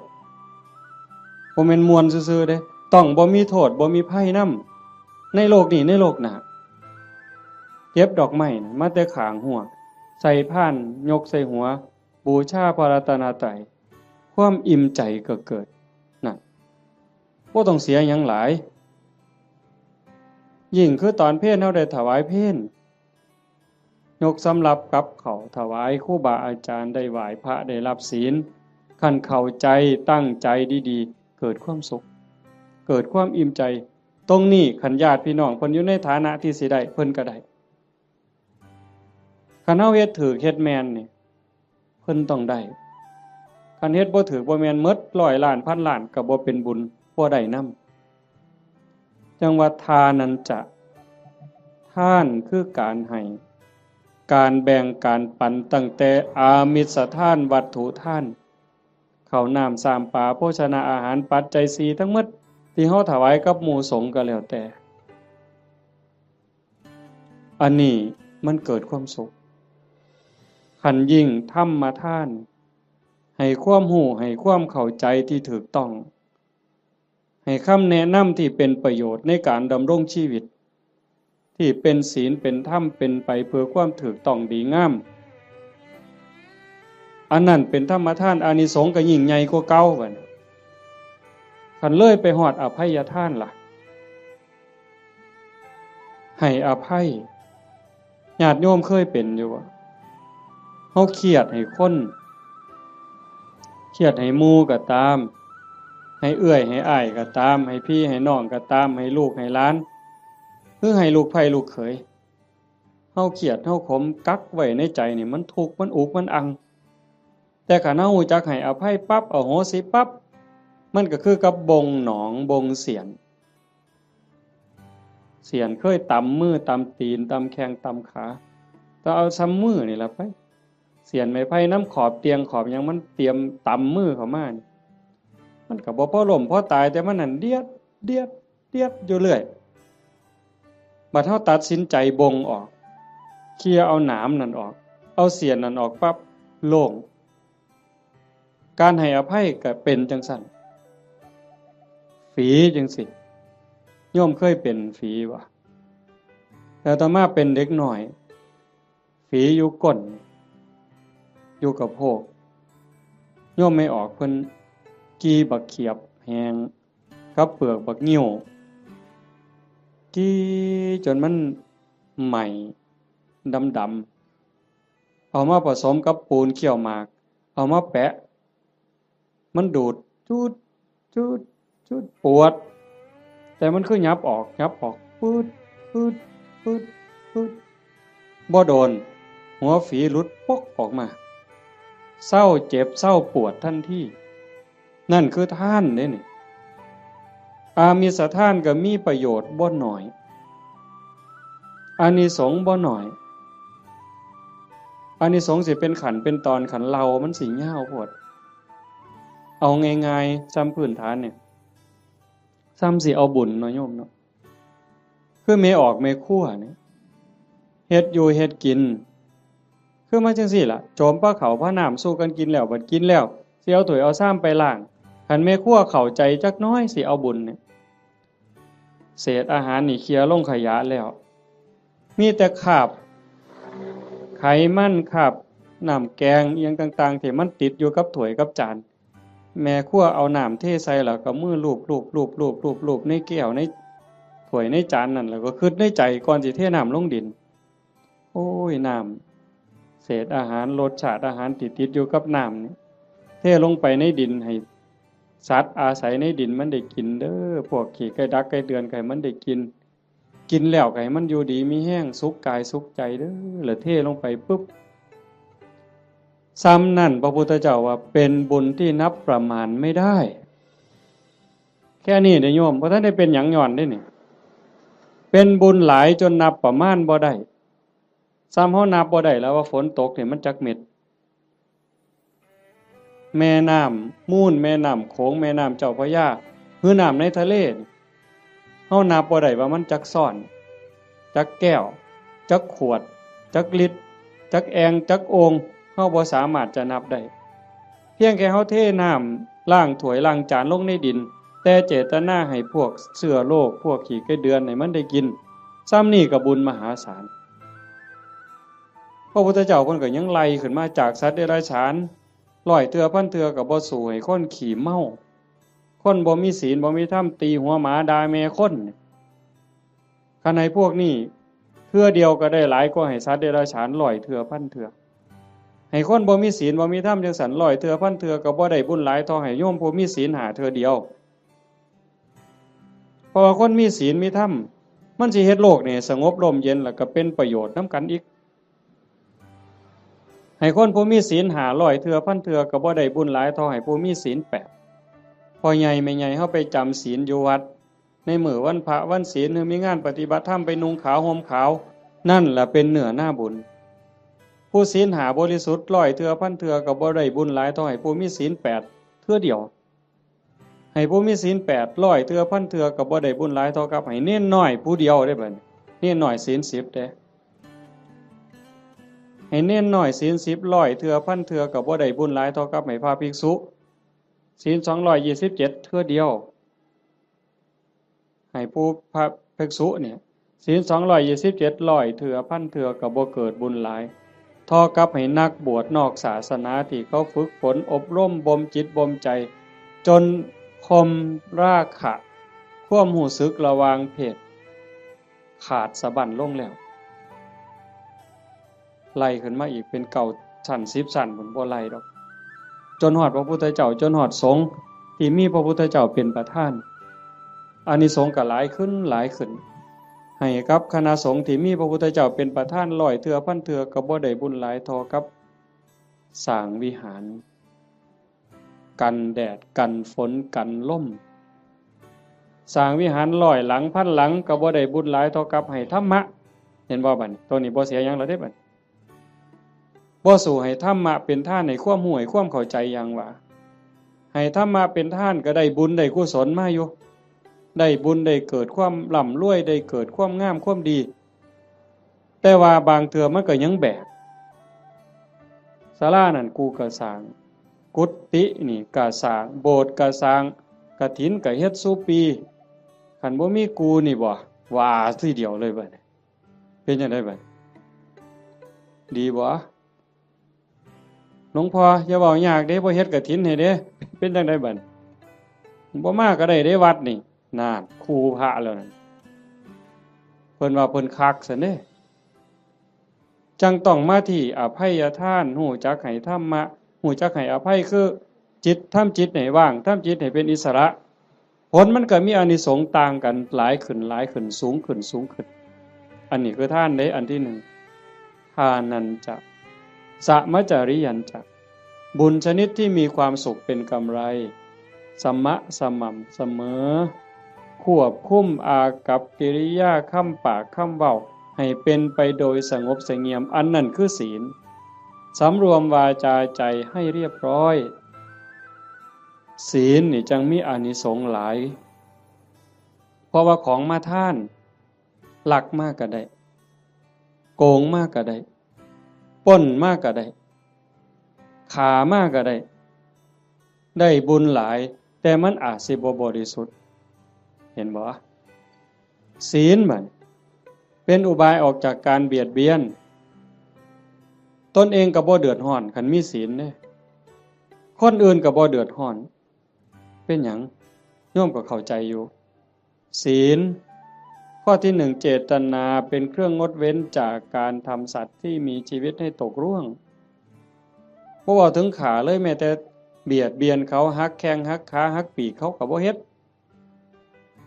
บ่แม่นม่วนซื่อๆเด้ ต้องบ่มีโทษ บ่มีภัยนำ ในโลกนี้ ในโลกหน้า เก็บดอกไม้นะ มาแต่ข้างฮั้ว ใส่พาน ยกใส่หัว บูชาพระรัตนตรัย ความอิ่มใจก็เกิด นั่น บ่ต้องเสียหยังหลาย ยิ่งคือตอนเพลเฮาได้ถวายเพล ยกสำรับกับข้าวถวายครูบาอาจารย์ ได้ไหว้พระ ได้รับศีล คันเข้าใจตั้งใจดีๆ เกิดความสุข เกิดความอิ่มใจ ตรงนี้คันญาติพี่น้องเพิ่นอยู่ในฐานะที่สิได้ เพิ่นก็ได้ คันเฮาเฮ็ดถูกเฮ็ดแม่นนี่ เพิ่นต้องได้ คันเฮ็ดบ่ถูกบ่แม่น หมดร้อยล้านพันล้านก็บ่เป็นบุญ บ่ได้นำ จั่งว่าทานันจะ ทานคือการให้ การแบ่ง การปัน ตั้งแต่อามิสทาน วัตถุทาน ข้าวน้ำซ้ำปลา โภชนาอาหาร ปัจจัยสี่ทั้งหมด ที่เฮาถวายกับหมู่สงฆ์ก็แล้วแต่ อันนี้มันเกิดความสุข คันยิ่งธรรมทาน ให้ความรู้ ให้ความเข้าใจที่ถูกต้อง ให้คำแนะนำที่เป็นประโยชน์ในการดำรงชีวิต ที่เป็นศีล เป็นธรรม เป็นไปเพื่อความถูกต้องดีงาม อันนั้นเป็นธรรมทาน อานิสงส์ก็ยิ่งใหญ่กว่าเก่าบัดนี้ คันเลยไปฮอดอภัยทานล่ะ ให้อภัย ญาติโยมเคยเป็นอยู่บ่ เฮาเครียดให้คน เครียดให้หมู่ก็ตาม ให้เอื้อยให้อ้ายก็ตาม ให้พี่ให้น้องก็ตาม ให้ลูกให้หลาน หรือให้ลูกใผลูกเขย เฮาเครียดเฮาขมกักไว้ในใจนี่ มันทุกข์มันอุกมันอัง แต่คันเฮารู้จักให้อภัยปั๊บ อโหสิปั๊บ มันก็คือกับบงหนองบงเสี้ยน เสี้ยนเคยตำมือตำตีนตำแข้งตำขา ก็เอาซ่ำมือนี่ล่ะไป เสี้ยนไม้ไผ่นำขอบเตียงขอบหยังมันเตรียมตำมือเข้ามานี่ มันก็บ่พอล้มพอตาย แต่มันนั่นเดียด เดียด เดียดอยู่เรื่อย บัดเฮาตัดสินใจบงออก เคลียร์เอาหนามนั่นออก เอาเสี้ยนนั่นออกปั๊บ โล่ง การให้อภัยก็เป็นจั่งซั้น ฝีจั่งซี้ โยมเคยเป็นฝีบ่ แต่อาตมาเป็นเด็กน้อย ฝีอยู่ก้น อยู่กะโพก โยมแม่ออกเพิ่นกี่บักเขียบแห้งกับเปลือกบักงิ้ว กี่จนมันไหม้ดำๆ เอามาผสมกับปูนเคี่ยวหมาก เอามาแปะ มันดูด จูด จูด จูด ปวด แต่มันคือหยับออก หยับออก ปืด ปืด ปืด ปืด บ่โดน หัวฝีหลุดปกออกมา เซาเจ็บ เซาปวดทันที นั่นคือทานเด้นี่ อามิสทานก็มีประโยชน์บ่น้อย อานิสงส์บ่น้อย อานิสงส์สิเป็นขั้นเป็นตอน คันเล่ามันสิยาวโพด เอาง่ายๆ ซ่ำพื้นฐานเนี่ย ซ่ำสิเอาบุญเนาะโยมเนาะ คือแม่ออกแม่ครัวนี่ เฮ็ดอยู่เฮ็ดกิน คือมาจั่งซี้ล่ะ โจมพาข้าวพาน้ำสู่กันกินแล้ว บัดกินแล้ว สิเอาถ้วยเอาชามไปล้าง คันแม่ครัวเข้าใจจักหน่อย สิเอาบุญเนี่ย เศษอาหารนี่เคลียร์ลงขยะแล้ว มีแต่คราบไขมัน คราบน้ำแกงอิหยังต่างๆ ที่มันติดอยู่กับถ้วยกับจาน แม่ครัวเอาน้ำเทใส่แล้วก็มือลูบลูบลูบลูบลูบลูบในแก้วในถ้วยในจานนั่น แล้วก็คิดในใจก่อนสิเทน้ำลงดิน โอ้ย น้ำเศษอาหาร รสชาติอาหารที่ติดอยู่กับน้ำนี่ เทลงไปในดิน ให้สัตว์อาศัยในดินมันได้กินเด้อ พวกขี้ไก่ดักไก่เดือนก็ให้มันได้กิน กินแล้วก็ให้มันอยู่ดีมีแฮง สุขกายสุขใจเด้อ แล้วเทลงไปปุ๊บ ซ้ำนั่นพระพุทธเจ้าว่าเป็นบุญที่นับประมาณไม่ได้ แค่นี้เด้อโยม บ่ทันได้เป็นหยังย้อนเด้นี่ เป็นบุญหลายจนนับประมาณบ่ได้ ซ้ำเฮานับบ่ได้แล้วว่าฝนตกนี่มันจักเม็ด แม่น้ำมูล แม่น้ำโขง แม่น้ำเจ้าพระยา หรือน้ำในทะเลนี่ เฮานับบ่ได้ว่ามันจักซ้อน จักแก้ว จักขวด จักลิตร จักแอ่ง จักโอ่ง เฮาบ่สามารถจะนับได้ เพียงแค่เฮาเทน้ำล้างถ้วยล้างจานลงในดิน แต่เจตนาให้พวกเชื้อโรค พวกขี้ไก่เดือนให้มันได้กิน ซ้ำนี่ก็บุญมหาศาล พระพุทธเจ้าเพิ่นก็ยังไล่ขึ้นมาจากสัตว์เดรัจฉาน ร้อยเทื่อพันเทื่อก็บ่สู้ให้คนขี้เมา คนบ่มีศีลบ่มีธรรมตีหัวหมาด่าแม่คน คันให้พวกนี้เทื่อเดียวก็ได้หลายกว่าให้สัตว์เดรัจฉานร้อยเทื่อพันเทื่อ ให้คนบ่มีศีลบ่มีธรรมจังซั่นร้อยเทื่อพันเทื่อก็บ่ได้บุญหลายเท่าให้โยมผู้มีศีลห้าเทื่อเดียว เพราะว่าคนมีศีลมีธรรม มันสิเฮ็ดโลกนี่สงบร่มเย็น แล้วก็เป็นประโยชน์นำกันอีก ให้คนผู้มีศีลห้าร้อยเทื่อพันเทื่อก็บ่ได้บุญหลายเท่าให้ผู้มีศีลแปด พ่อใหญ่แม่ใหญ่เฮาไปจำศีลอยู่วัด ในมื้อวันพระวันศีล หรือมีงานปฏิบัติธรรมไปนุ่งขาวห่มขาว นั่นล่ะเป็นเนื้อนาบุญ ผู้ศีลห้าบริสุทธิ์ร้อยเทื่อพันเทื่อก็บ่ได้บุญหลายเท่าให้ผู้มีศีลแปดเทื่อเดียว ให้ผู้มีศีลแปดร้อยเทื่อพันเทื่อก็บ่ได้บุญหลายเท่ากับให้เณรน้อยผู้เดียวเด้บัดนี้ เณรน้อยศีลสิบเด้ ให้เณรน้อยศีลสิบร้อยเทื่อพันเทื่อก็บ่ได้บุญหลายเท่ากับให้พระภิกษุศีลสองร้อยยี่สิบเจ็ดเทื่อเดียว ให้ผู้พระภิกษุเนี่ย ศีลสองร้อยยี่สิบเจ็ดร้อยเทื่อพันเทื่อก็บ่เกิดบุญหลาย เท่ากับให้นักบวชนอกศาสนาที่เขาฝึกฝนอบรมบ่มจิตบ่มใจ จนข่มราคะ ความรู้สึกระหว่างเพศ ขาดสะบั้นลงแล้ว ไล่ขึ้นมาอีกเป็นเก้าชั้นสิบชั้นพุ้น บ่ไล่ดอก จนฮอดพระพุทธเจ้า จนฮอดสงฆ์ที่มีพระพุทธเจ้าเป็นประธาน อานิสงส์ก็หลายขึ้นหลายขึ้น ให้กับคณะสงฆ์ที่มีพระพุทธเจ้าเป็นประธานร้อยเทื่อพันเทื่อก็บ่ได้บุญหลายเท่ากับสร้างวิหาร กันแดดกันฝนกันลม สร้างวิหารร้อยหลังพันหลังก็บ่ได้บุญหลายเท่ากับให้ธรรมะ เห็นบ่บัดนี้ ตัวนี้บ่เสียหยังแล้วเด้บัดนี้ บ่สู้ให้ธรรมะเป็นทานให้ความรู้ให้ความเข้าใจอย่างว่า ให้ธรรมะเป็นทานก็ได้บุญได้กุศลมาอยู่ ได้บุญได้เกิดความร่ำรวย ได้เกิดความงามความดี แต่ว่าบางเทื่อมันก็ยังแบก ศาลานั่นกูก็สร้าง กุฏินี่ก็สร้าง โบสถ์ก็สร้าง กฐินก็เฮ็ดซุปี คันบ่มีกูนี่บ่ ว่าทีเดียวเลยบัดนี้ เป็นจั่งใดบัดนี้ ดีบ่ หลวงพ่ออย่าเว้ายากเด้ บ่เฮ็ดกฐินให้เด้ เป็นจั่งใดบัดนี้ บ่มาก็ได้เด้วัดนี่ นั่น คู่พระแล้วนั่น เพิ่นว่าเพิ่นคักซั่นเด้ จั่งต้องมาที่อภัยทาน ฮู้จักให้ธรรมะ ฮู้จักให้อภัย คือจิต ทำจิตให้ว่าง ทำจิตให้เป็นอิสระ ผลมันก็มีอานิสงส์ต่างกันหลายขึ้นหลายขึ้น สูงขึ้นสูงขึ้น อันนี้คือทานเด้ อันที่หนึ่ง ทานัญจะ สะมะจาริยัญจะ บุญชนิดที่มีความสุขเป็นกำไร สมะ สม่ำเสมอ ควบคุมอากัปกิริยา คำปากคำเว้า ให้เป็นไปโดยสงบเสงี่ยม อันนั้นคือศีล สำรวมวาจาใจให้เรียบร้อย ศีลนี่จั่งมีอานิสงส์หลาย เพราะว่าของมาทาน ลักมาก็ได้ โกงมาก็ได้ ปล้นมาก็ได้ ฆ่ามาก็ได้ ได้บุญหลาย แต่มันอาจสิบ่บริสุทธิ์ เห็นบ่ ศีลบัดนี้ เป เป็นอุบายออกจากการเบียดเบียน ตนเองก็บ่เดือดร้อน คันมีศีลเด้ คนอื่นก็บ่เดือดร้อน เป็นหยัง โยมก็เข้าใจอยู่ ศีล ข้อที่หนึ่ง เจตนาเป็นเครื่องงดเว้นจากการทำสัตว์ที่มีชีวิตให้ตกร่วง บ่เว้าถึงฆ่าเลย แม้แต่เบียดเบียนเขา หักแข้งหักขา หักปีก เขาก็บ่เฮ็ด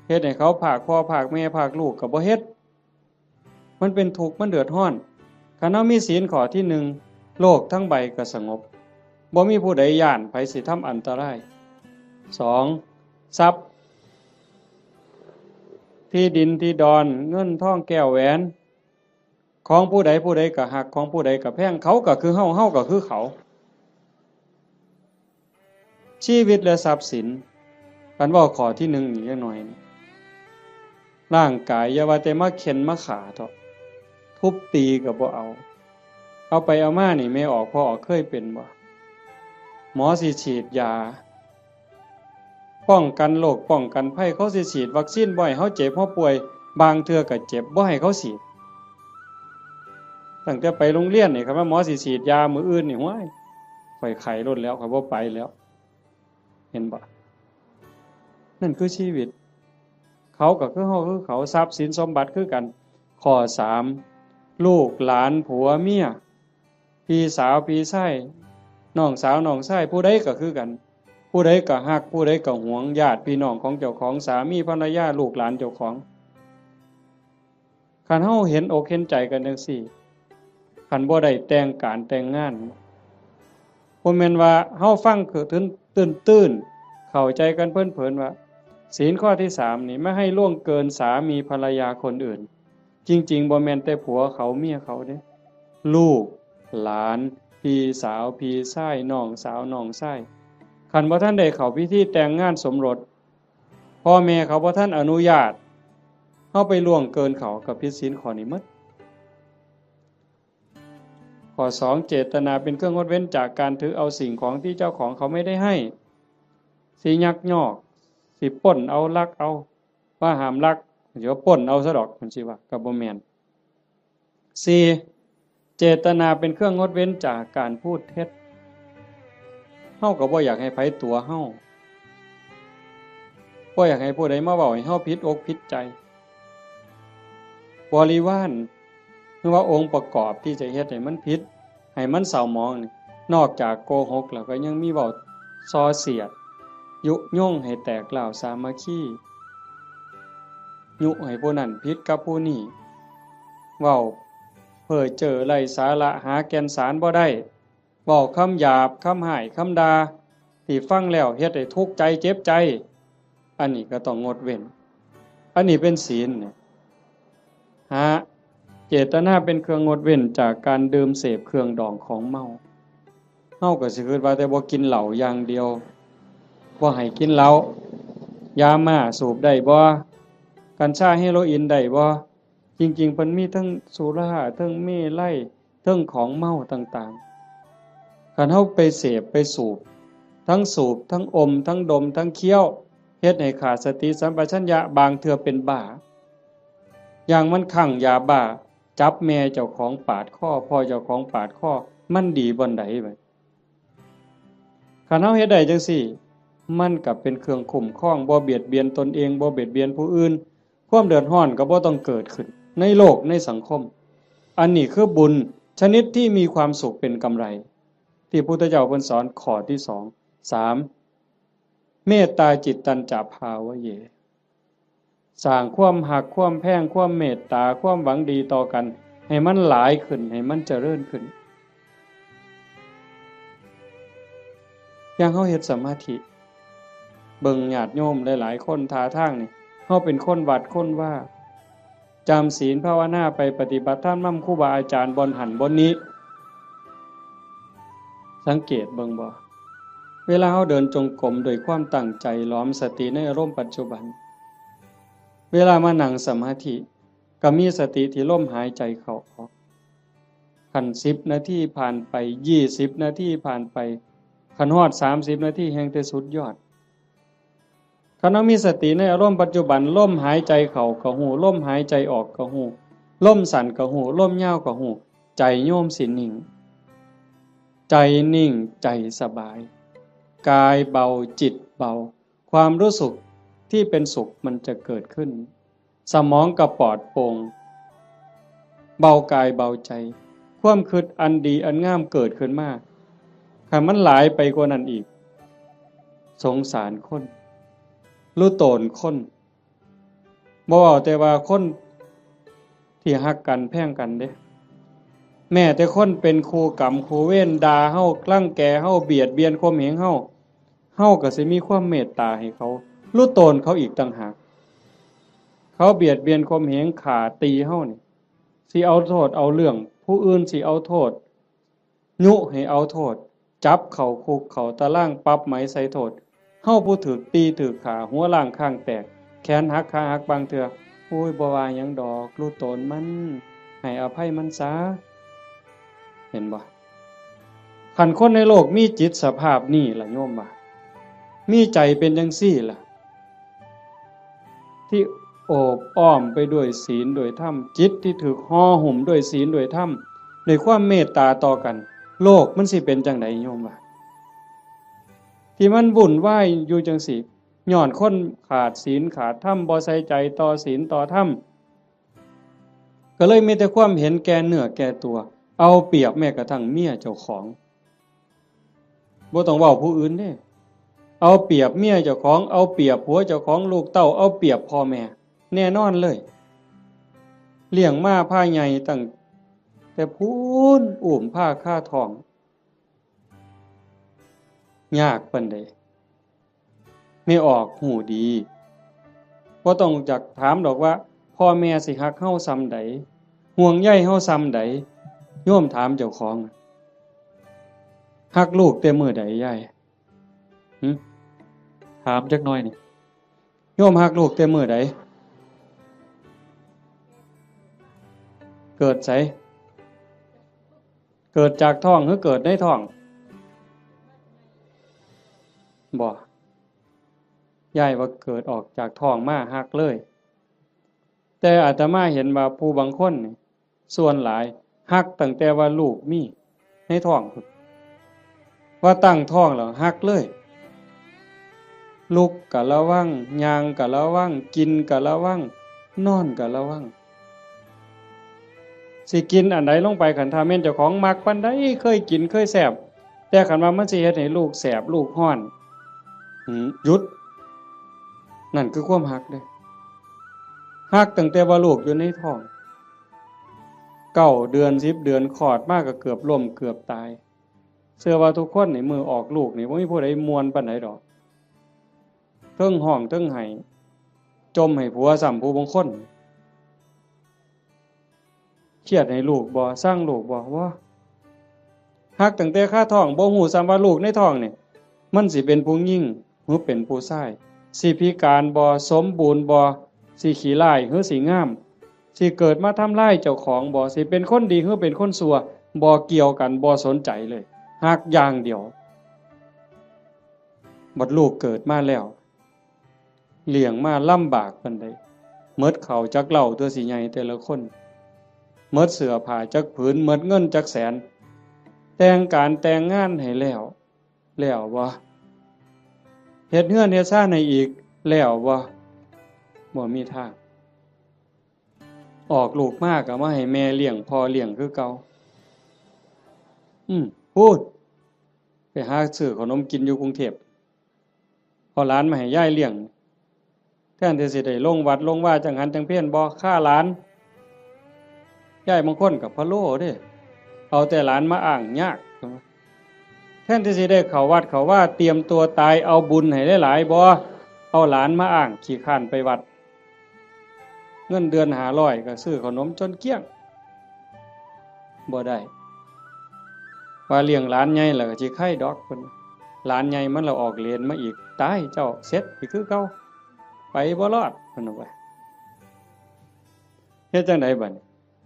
เฮ็ดให้เขาพรากพ่อพรากแม่พรากลูกก็บ่เฮ็ด มันเป็นทุกข์ มันเดือดร้อน คันเฮามีศีลข้อที่หนึ่ง โลกทั้งใบก็สงบ บ่มีผู้ใดย้านไผสิทำอันตราย สอง ทรัพย์ ที่ดินที่ดอน เงินทองแก้วแหวน ของผู้ใดผู้ใดก็ฮัก ของผู้ใดก็แพง เขาก็คือเฮา เฮาก็คือเขา ชีวิตและทรัพย์สิน คันเว้าข้อที่หนึ่งอีกจักหน่อยนี่ ร่างกายอย่าว่าแต่มาเฆ็่นมาฆ่าเถาะ ทุบตีก็บ่เอา เอาไปเอามานี่ แม่ออกพ่อออกเคยเป็นบ่ หมอสิฉีดยา ป้องกันโรคป้องกันภัย เขาสิฉีดวัคซีนบ่ให้เฮาเจ็บเฮาป่วย บางเทื่อก็เจ็บ บ่ให้เขาฉีด ตั้งแต่ไปโรงเรียนนี่ คันว่าหมอสิฉีดยามื้ออื่นนี่ ห้วย ข้อยไข้โลดแล้ว ข้อยบ่ไปแล้ว เห็นบ่ นั่นคือชีวิต เขาก็คือเฮาคือเขา ทรัพย์สินสมบัติคือกัน ข้อสาม ลูกหลานผัวเมีย พี่สาวพี่ชาย น้องสาวน้องชาย ผู้ใดก็คือกัน ผู้ใดก็ฮัก ผู้ใดก็หวง ญาติพี่น้องของเจ้าของ สามีภรรยา ลูกหลานเจ้าของ คันเฮาเห็นอกเห็นใจกันจั่งซี้ คันบ่ได้แต่งการแต่งงาน บ่แม่นว่าเฮาฟังคือตื้นๆ เข้าใจกันเผินๆ ว่า ศีลข้อที่สามนี่ ไม่ให้ล่วงเกินสามีภรรยาคนอื่น จริงๆ บ่แม่นแต่ผัวเขาเมียเขาเด้ ลูก หลาน พี่สาว พี่ชาย น้องสาว น้องชาย คันบ่ทันได้เข้าพิธีแต่งงานสมรส พ่อแม่เขาบ่ทันอนุญาต เฮาไปล่วงเกินเขา ก็ผิดศีลข้อนี้หมด ข้อสอง เจตนาเป็นเครื่องงดเว้นจากการถือเอาสิ่งของที่เจ้าของเขาไม่ได้ให้ สิยักยอก สิปล้นเอา ลักเอา ว่าห้ามลัก เดี๋ยวปล้นเอาซะดอก มันสิว่า ก็บ่แม่น สี่ เจตนาเป็นเครื่องงดเว้นจากการพูดเท็จ เฮาก็บ่อยากให้ไผตั๋วเฮา บ่อยากให้ผู้ใดมาเว้าให้เฮาผิดอกผิดใจ บริวาร หรือว่าองค์ประกอบที่จะเฮ็ดให้มันผิด ให้มันเศร้าหมองนี่ นอกจากโกหกแล้วก็ยังมีเว้าส่อเสียด ยุยงให้แตกร้าวสามัคคี ยุให้ผู้นั้นผิดกับผู้นี้ เว้าเพ้อเจ้อไร้สาระ หาแก่นสารบ่ได้ เว้าคำหยาบ คำฮ้าย คำด่า ที่ฟังแล้วเฮ็ดให้ทุกข์ใจเจ็บใจ อันนี้ก็ต้องงดเว้น อันนี้เป็นศีลเนี่ย ห้า เจตนาเป็นเครื่องงดเว้นจากการดื่มเสพเครื่องดองของเมา เฮาก็สิคิดว่าแต่บ่กินเหล้าอย่างเดียว บ่ให้กินเหล้า ยาม่าสูบได้บ่ กัญชาเฮโรอีนได้บ่ จริงๆ เพิ่นมีทั้งสุรา ทั้งเมรัย ทั้งของเมาต่างๆ คันเฮาไปเสพไปสูบ ทั้งสูบ ทั้งอม ทั้งดม ทั้งเคี้ยว เฮ็ดให้ขาดสติสัมปชัญญะ บางเทื่อเป็นบ้า อย่างมันคลั่งยาบ้า จับแม่เจ้าของปาดคอ พ่อเจ้าของปาดคอ มันดีบ่อนใดบัด คันเฮาเฮ็ดได้จั่งซี้ มันก็เป็นเครื่องคุ้มครอง บ่เบียดเบียนตนเอง บ่เบียดเบียนผู้อื่น ความเดือดร้อนก็บ่ต้องเกิดขึ้น ในโลกในสังคม อันนี้คือบุญชนิดที่มีความสุขเป็นกำไร ที่พุทธเจ้าเพิ่นสอนข้อที่สอง สาม เมตตาจิตตัญจะภาวะเย สร้างความฮัก ความแพง ความเมตตา ความหวังดีต่อกัน ให้มันหลายขึ้น ให้มันเจริญขึ้น อย่างเฮาเฮ็ดสมาธิ เบิ่งญาติโยมหลายๆ คนท่าทางนี่ เฮาเป็นคนวัดคนวา จำศีลภาวนาไป ปฏิบัติธรรมนำครูบาอาจารย์บ่อนหั้นบ่อนนี้ สังเกตเบิ่งบ่ เวลาเฮาเดินจงกรมด้วยความตั้งใจ หลอมสติในอารมณ์ปัจจุบัน เวลามานั่งสมาธิ ก็มีสติที่ลมหายใจเข้าออก คันสิบนาทีผ่านไป ยี่สิบนาทีผ่านไป คันฮอดสามสิบนาทีแฮ่งแต่สุดยอด คันเฮามีสติในอารมณ์ปัจจุบัน ลมหายใจเข้าก็ฮู้ ลมหายใจออกก็ฮู้ ลมสั้นก็ฮู้ ลมยาวก็ฮู้ ใจโยมสินิ่ง ใจนิ่ง ใจสบาย กายเบา จิตเบา ความรู้สึกที่เป็นสุขมันจะเกิดขึ้น สมองก็ปลอดโปร่ง เบากายเบาใจ ความคิดอันดีอันงามเกิดขึ้นมา คันมันหลายไปกว่านั้นอีก สงสารคน รู้ตนคน บ่เว้าแต่ว่าคนที่ฮักกันแพงกันเด้ แม้แต่คนเป็นคู่กรรมคู่เวร ด่าเฮา รังแกเฮา เบียดเบียนข่มเหงเฮา เฮาก็สิมีความเมตตาให้เขา รู้ตนเขาอีกต่างหาก เขาเบียดเบียนข่มเหง ฆ่าตีเฮานี่ สิเอาโทษเอาเรื่อง ผู้อื่นสิเอาโทษ ยุให้เอาโทษ จับเข้าคุกเข้าตาราง ปรับไหมใส่โทษ เฮาผู้ถูกตีถูกฆ่า หัวล้างคางแตก แขนหักขาหักบางเทื่อ โอ้ย บ่ว่าหยังดอก รู้ตนมัน ให้อภัยมันซะ เห็นบ่ คันคนในโลกมีจิตสภาพนี้ล่ะโยมว่า มีใจเป็นจังซี่ล่ะ ที่โอบอ้อมไปด้วยศีลด้วยธรรม จิตที่ถูกห่อหุ้มด้วยศีลด้วยธรรม ด้วยความเมตตาต่อกัน โลกมันสิเป็นจังใดโยมว่า ที่มันวุ่นวายอยู่จังซี่ ย้อนคนขาดศีลขาดธรรม บ่ใส่ใจต่อศีลต่อธรรม ก็เลยมีแต่ความเห็นแก่เนื้อแก่ตัว เอาเปรียบแม้กระทั่งเมียเจ้าของ บ่ต้องเว้าผู้อื่นเด้ เอาเปรียบเมียเจ้าของ เอาเปรียบผัวเจ้าของ ลูกเต้า เอาเปรียบพ่อแม่ แน่นอนเลย เลี้ยงมาพาใหญ่ตั้งแต่พู้น อุ้มพาคาท้อง ยากปานใด แม่ออกฮู้ดี บ่ต้องจักถามดอกว่า พ่อแม่สิฮักเฮาส่ำใด ห่วงใยเฮาส่ำใด โยมถามเจ้าของ ฮักลูกแต่มื้อใดยาย หึ ถามจักหน่อยนี่ โยมฮักลูกแต่มื้อใด เกิดไส เกิดจากท้องหรือเกิดในท้อง บ่ ยายว่าเกิดออกจากท้องมาฮักเลย แต่อาตมาเห็นว่าผู้บางคนนี่ ส่วนหลายฮักตั้งแต่ว่าลูกมีในท้องพุ้น ว่าตั้งท้องแล้วฮักเลย ลุกก็ระวัง ย่างก็ระวัง กินก็ระวัง นอนก็ระวัง สิกินอันใดลงไป คันถ้าแม่นเจ้าของมักปานใด เคยกินเคยแซ่บ แต่คันว่ามันสิเฮ็ดให้ลูกแสบลูกร้อน หืม หยุด นั่นคือความฮักเด้ ฮักตั้งแต่ว่าลูกอยู่ในท้อง เก้าเดือน สิบเดือน คลอดมาก็เกือบล้มเกือบตาย เชื่อว่าทุกคนนี่มื้อออกลูกนี่บ่มีผู้ใดม่วนปานใดดอก เทิงฮ้องเทิงไห้ จ่มให้ผัวซ้ำผู้บางคน เครียดให้ลูกบ่ ซังลูกบ่ บ่ ฮักตั้งแต่คาท้อง บ่ฮู้ซ้ำว่าลูกในท้องนี่ มันสิเป็นผู้หญิงหรือเป็นผู้ชาย สิพิการบ่ สมบูรณ์บ่ สิขี้ร้ายหรือสิงาม สิเกิดมาทำลายเจ้าของบ่ สิเป็นคนดีหรือเป็นคนชั่ว บ่เกี่ยวกัน บ่สนใจเลย ฮักอย่างเดียว บัดลูกเกิดมาแล้ว เลี้ยงมาลำบากปานใด หมดข้าวจักเล่าตัวสิใหญ่แต่ละคน หมดเสื้อผ้าจักผืน หมดเงินจักแสน แต่งการแต่งงานให้แล้ว แล้วบ่ เฮ็ดเฮือนเฮ็ดซานให้อีก แล้วบ่ บ่มีทาง ออกลูกมาก็มาให้แม่เลี้ยงพ่อเลี้ยงคือเก่า อืม พูด ไปหาซื้อขนมกินอยู่กรุงเทพฯ เอาหลานมาให้ยายเลี้ยง แทนที่สิได้ลงวัดลงวาจังหันจังเพล บ่ ฆ่าหลาน ยายบางคนก็พะโล้เด้ เอาแต่หลานมาอ้างยาก แทนที่สิได้เข้าวัดเข้าวา เตรียมตัวตาย เอาบุญให้หลายๆ บ่ เอาหลานมาอ้าง ขี้คร้านไปวัด เงินเดือนห้าร้อยก็ซื้อขนมจนเกลี้ยง บ่ได้ ว่าเลี้ยงหลานใหญ่แล้วก็สิไคดอกเพิ่น หลานใหญ่มันละออกเลนมาอีก ตายเจ้า เสร็จไปคือเก่า ไปบ่รอดเพิ่นว่า เฮ็ดจั่งใดบัดนี้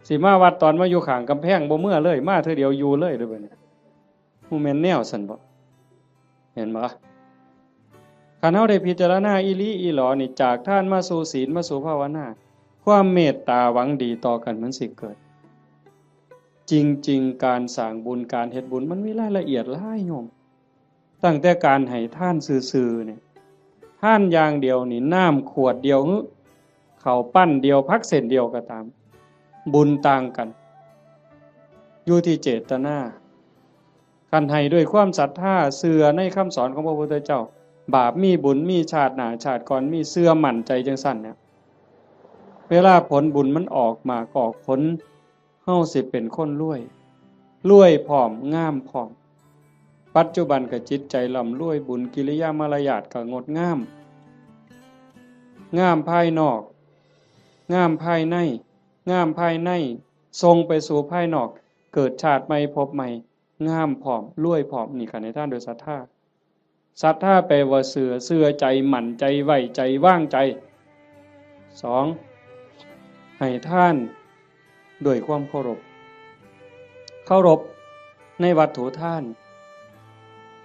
สิมาวัดตอนมาอยู่ข้างกำแพง บ่เมือเลย มาเทื่อเดียวอยู่เลยเด้อบัดนี้ ฮู้แม่นแนวซั่นบ่ เห็นบ่ คันเฮาได้พิจารณาอีหลีอีหลอนี่ จากทานมาสู่ศีลมาสู่ภาวนา ความเมตตาหวังดีต่อกันมันสิเกิด จริงๆ การสร้างบุญ การเฮ็ดบุญ มันมีรายละเอียดหลายโยม ตั้งแต่การให้ทานซื่อๆ เนี่ย ทานอย่างเดียวนี่ น้ำขวดเดียวหรือ ข้าวปั้นเดียว ผักเส้นเดียวก็ตาม บุญต่างกัน อยู่ที่เจตนา คันให้ด้วยความศรัทธา เชื่อในคำสอนของพระพุทธเจ้า บาปมีบุญมี ชาติหน้าชาติก่อนมี เชื่อมั่นใจจังซั่นเนี่ย เวลาผลบุญมันออกหมากออกผล เฮาสิเป็นคนรวย รวยพร้อม งามพร้อม ปัจจุบันก็จิตใจร่ำรวย บุญกิริยามารยาทก็งดงาม งามภายนอก งามภายใน งามภายใน ส่งไปสู่ภายนอก เกิดชาติใหม่ภพใหม่ งามพร้อม รวยพร้อม นี่คันให้ทานด้วยศรัทธา ศรัทธาแปลว่าเชื่อ เชื่อใจ มั่นใจ ไว้ใจ วางใจ สอง ให้ทานด้วยความเคารพ เคารพในวัตถุทาน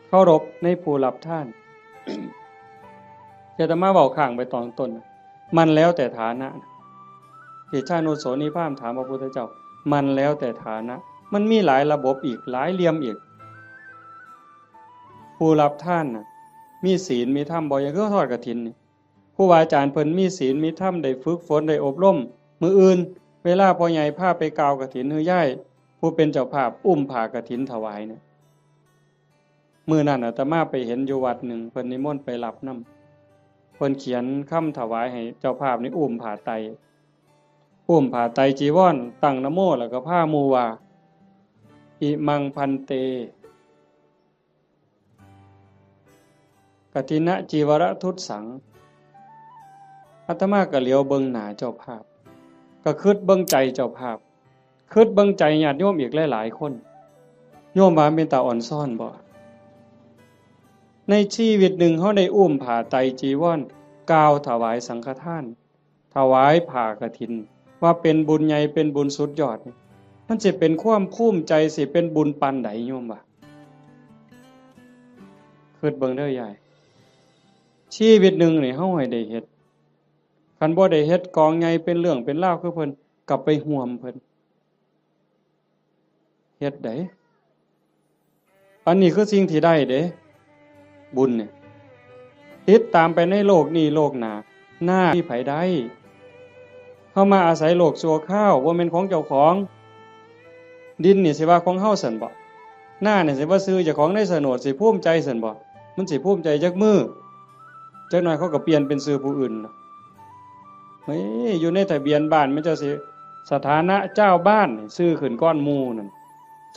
เคารพในผู้รับทาน อาตมาเว้าค้างไปตอนต้น มันแล้วแต่ฐานะ ทิฏฐานุโสนีพราหมณ์ถามพระพุทธเจ้า มันแล้วแต่ฐานะ มันมีหลายระบบอีก หลายเหลี่ยมอีก ผู้รับทานน่ะ มีศีลมีธรรมบ่ อย่างคือทอดกฐินนี่ ครูบาอาจารย์เพิ่นมีศีลมีธรรม ได้ฝึกฝน ได้อบรม มื้ออื่น เวลาพ่อใหญ่พาไปกล่าวกฐิน หรือยายผู้เป็นเจ้าภาพอุ้มผ้ากฐินถวายเนี่ย มื้อนั้นอาตมาไปเห็นอยู่วัดหนึ่ง เพิ่นนิมนต์ไปรับนำ เพิ่นเขียนคำถวายให้เจ้าภาพนี่อุ้มผ้าไตร อุ้มผ้าไตรจีวร ตั้งนะโม แล้วก็พาหมู่ว่า อิมัง ภันเต กฐินจีวรทุสสัง อาตมาก็เหลียวเบิ่งหน้าเจ้าภาพ ก็คิดเบิ่งใจเจ้าภาพ คิดเบิ่งใจญาติโยมอีกหลายๆ คน โยมว่าเป็นตาอ่อนซ้อนบ่ ในชีวิตหนึ่งเฮาได้อุ้มผ้าไตรจีวร กล่าวถวายสังฆทาน ถวายผ้ากฐิน ว่าเป็นบุญใหญ่ เป็นบุญสุดยอดนี่ มันสิเป็นความภูมิใจ สิเป็นบุญปานใดโยมว่า คิดเบิ่งเด้อยาย ชีวิตหนึ่งนี่เฮาให้ได้เฮ็ด คันบ่ได้เฮ็ด กองใหญ่เป็นเรื่องเป็นราวคือเพิ่น ก็ไปร่วมเพิ่น เฮ็ดได้ อันนี้คือสิ่งที่ได้เด้ บุญเนี่ย ติดตามไปในโลกนี้โลกหน้า นาที่ไผได้ เฮามาอาศัยโลกชั่วคราว บ่แม่นของเจ้าของ ดินนี่สิว่าของเฮาซั่นบ่ นานี่สิว่าชื่อเจ้าของในโฉนด สิภูมิใจซั่นบ่ มันสิภูมิใจจักมื้อ จักหน่อยเขาก็เปลี่ยนเป็นชื่อผู้อื่นล่ะ เฮ้ย อยู่ในทะเบียนบ้านมันเจ้าสิ สถานะเจ้าบ้านนี่ชื่อขึ้นก่อนหมู่นั่น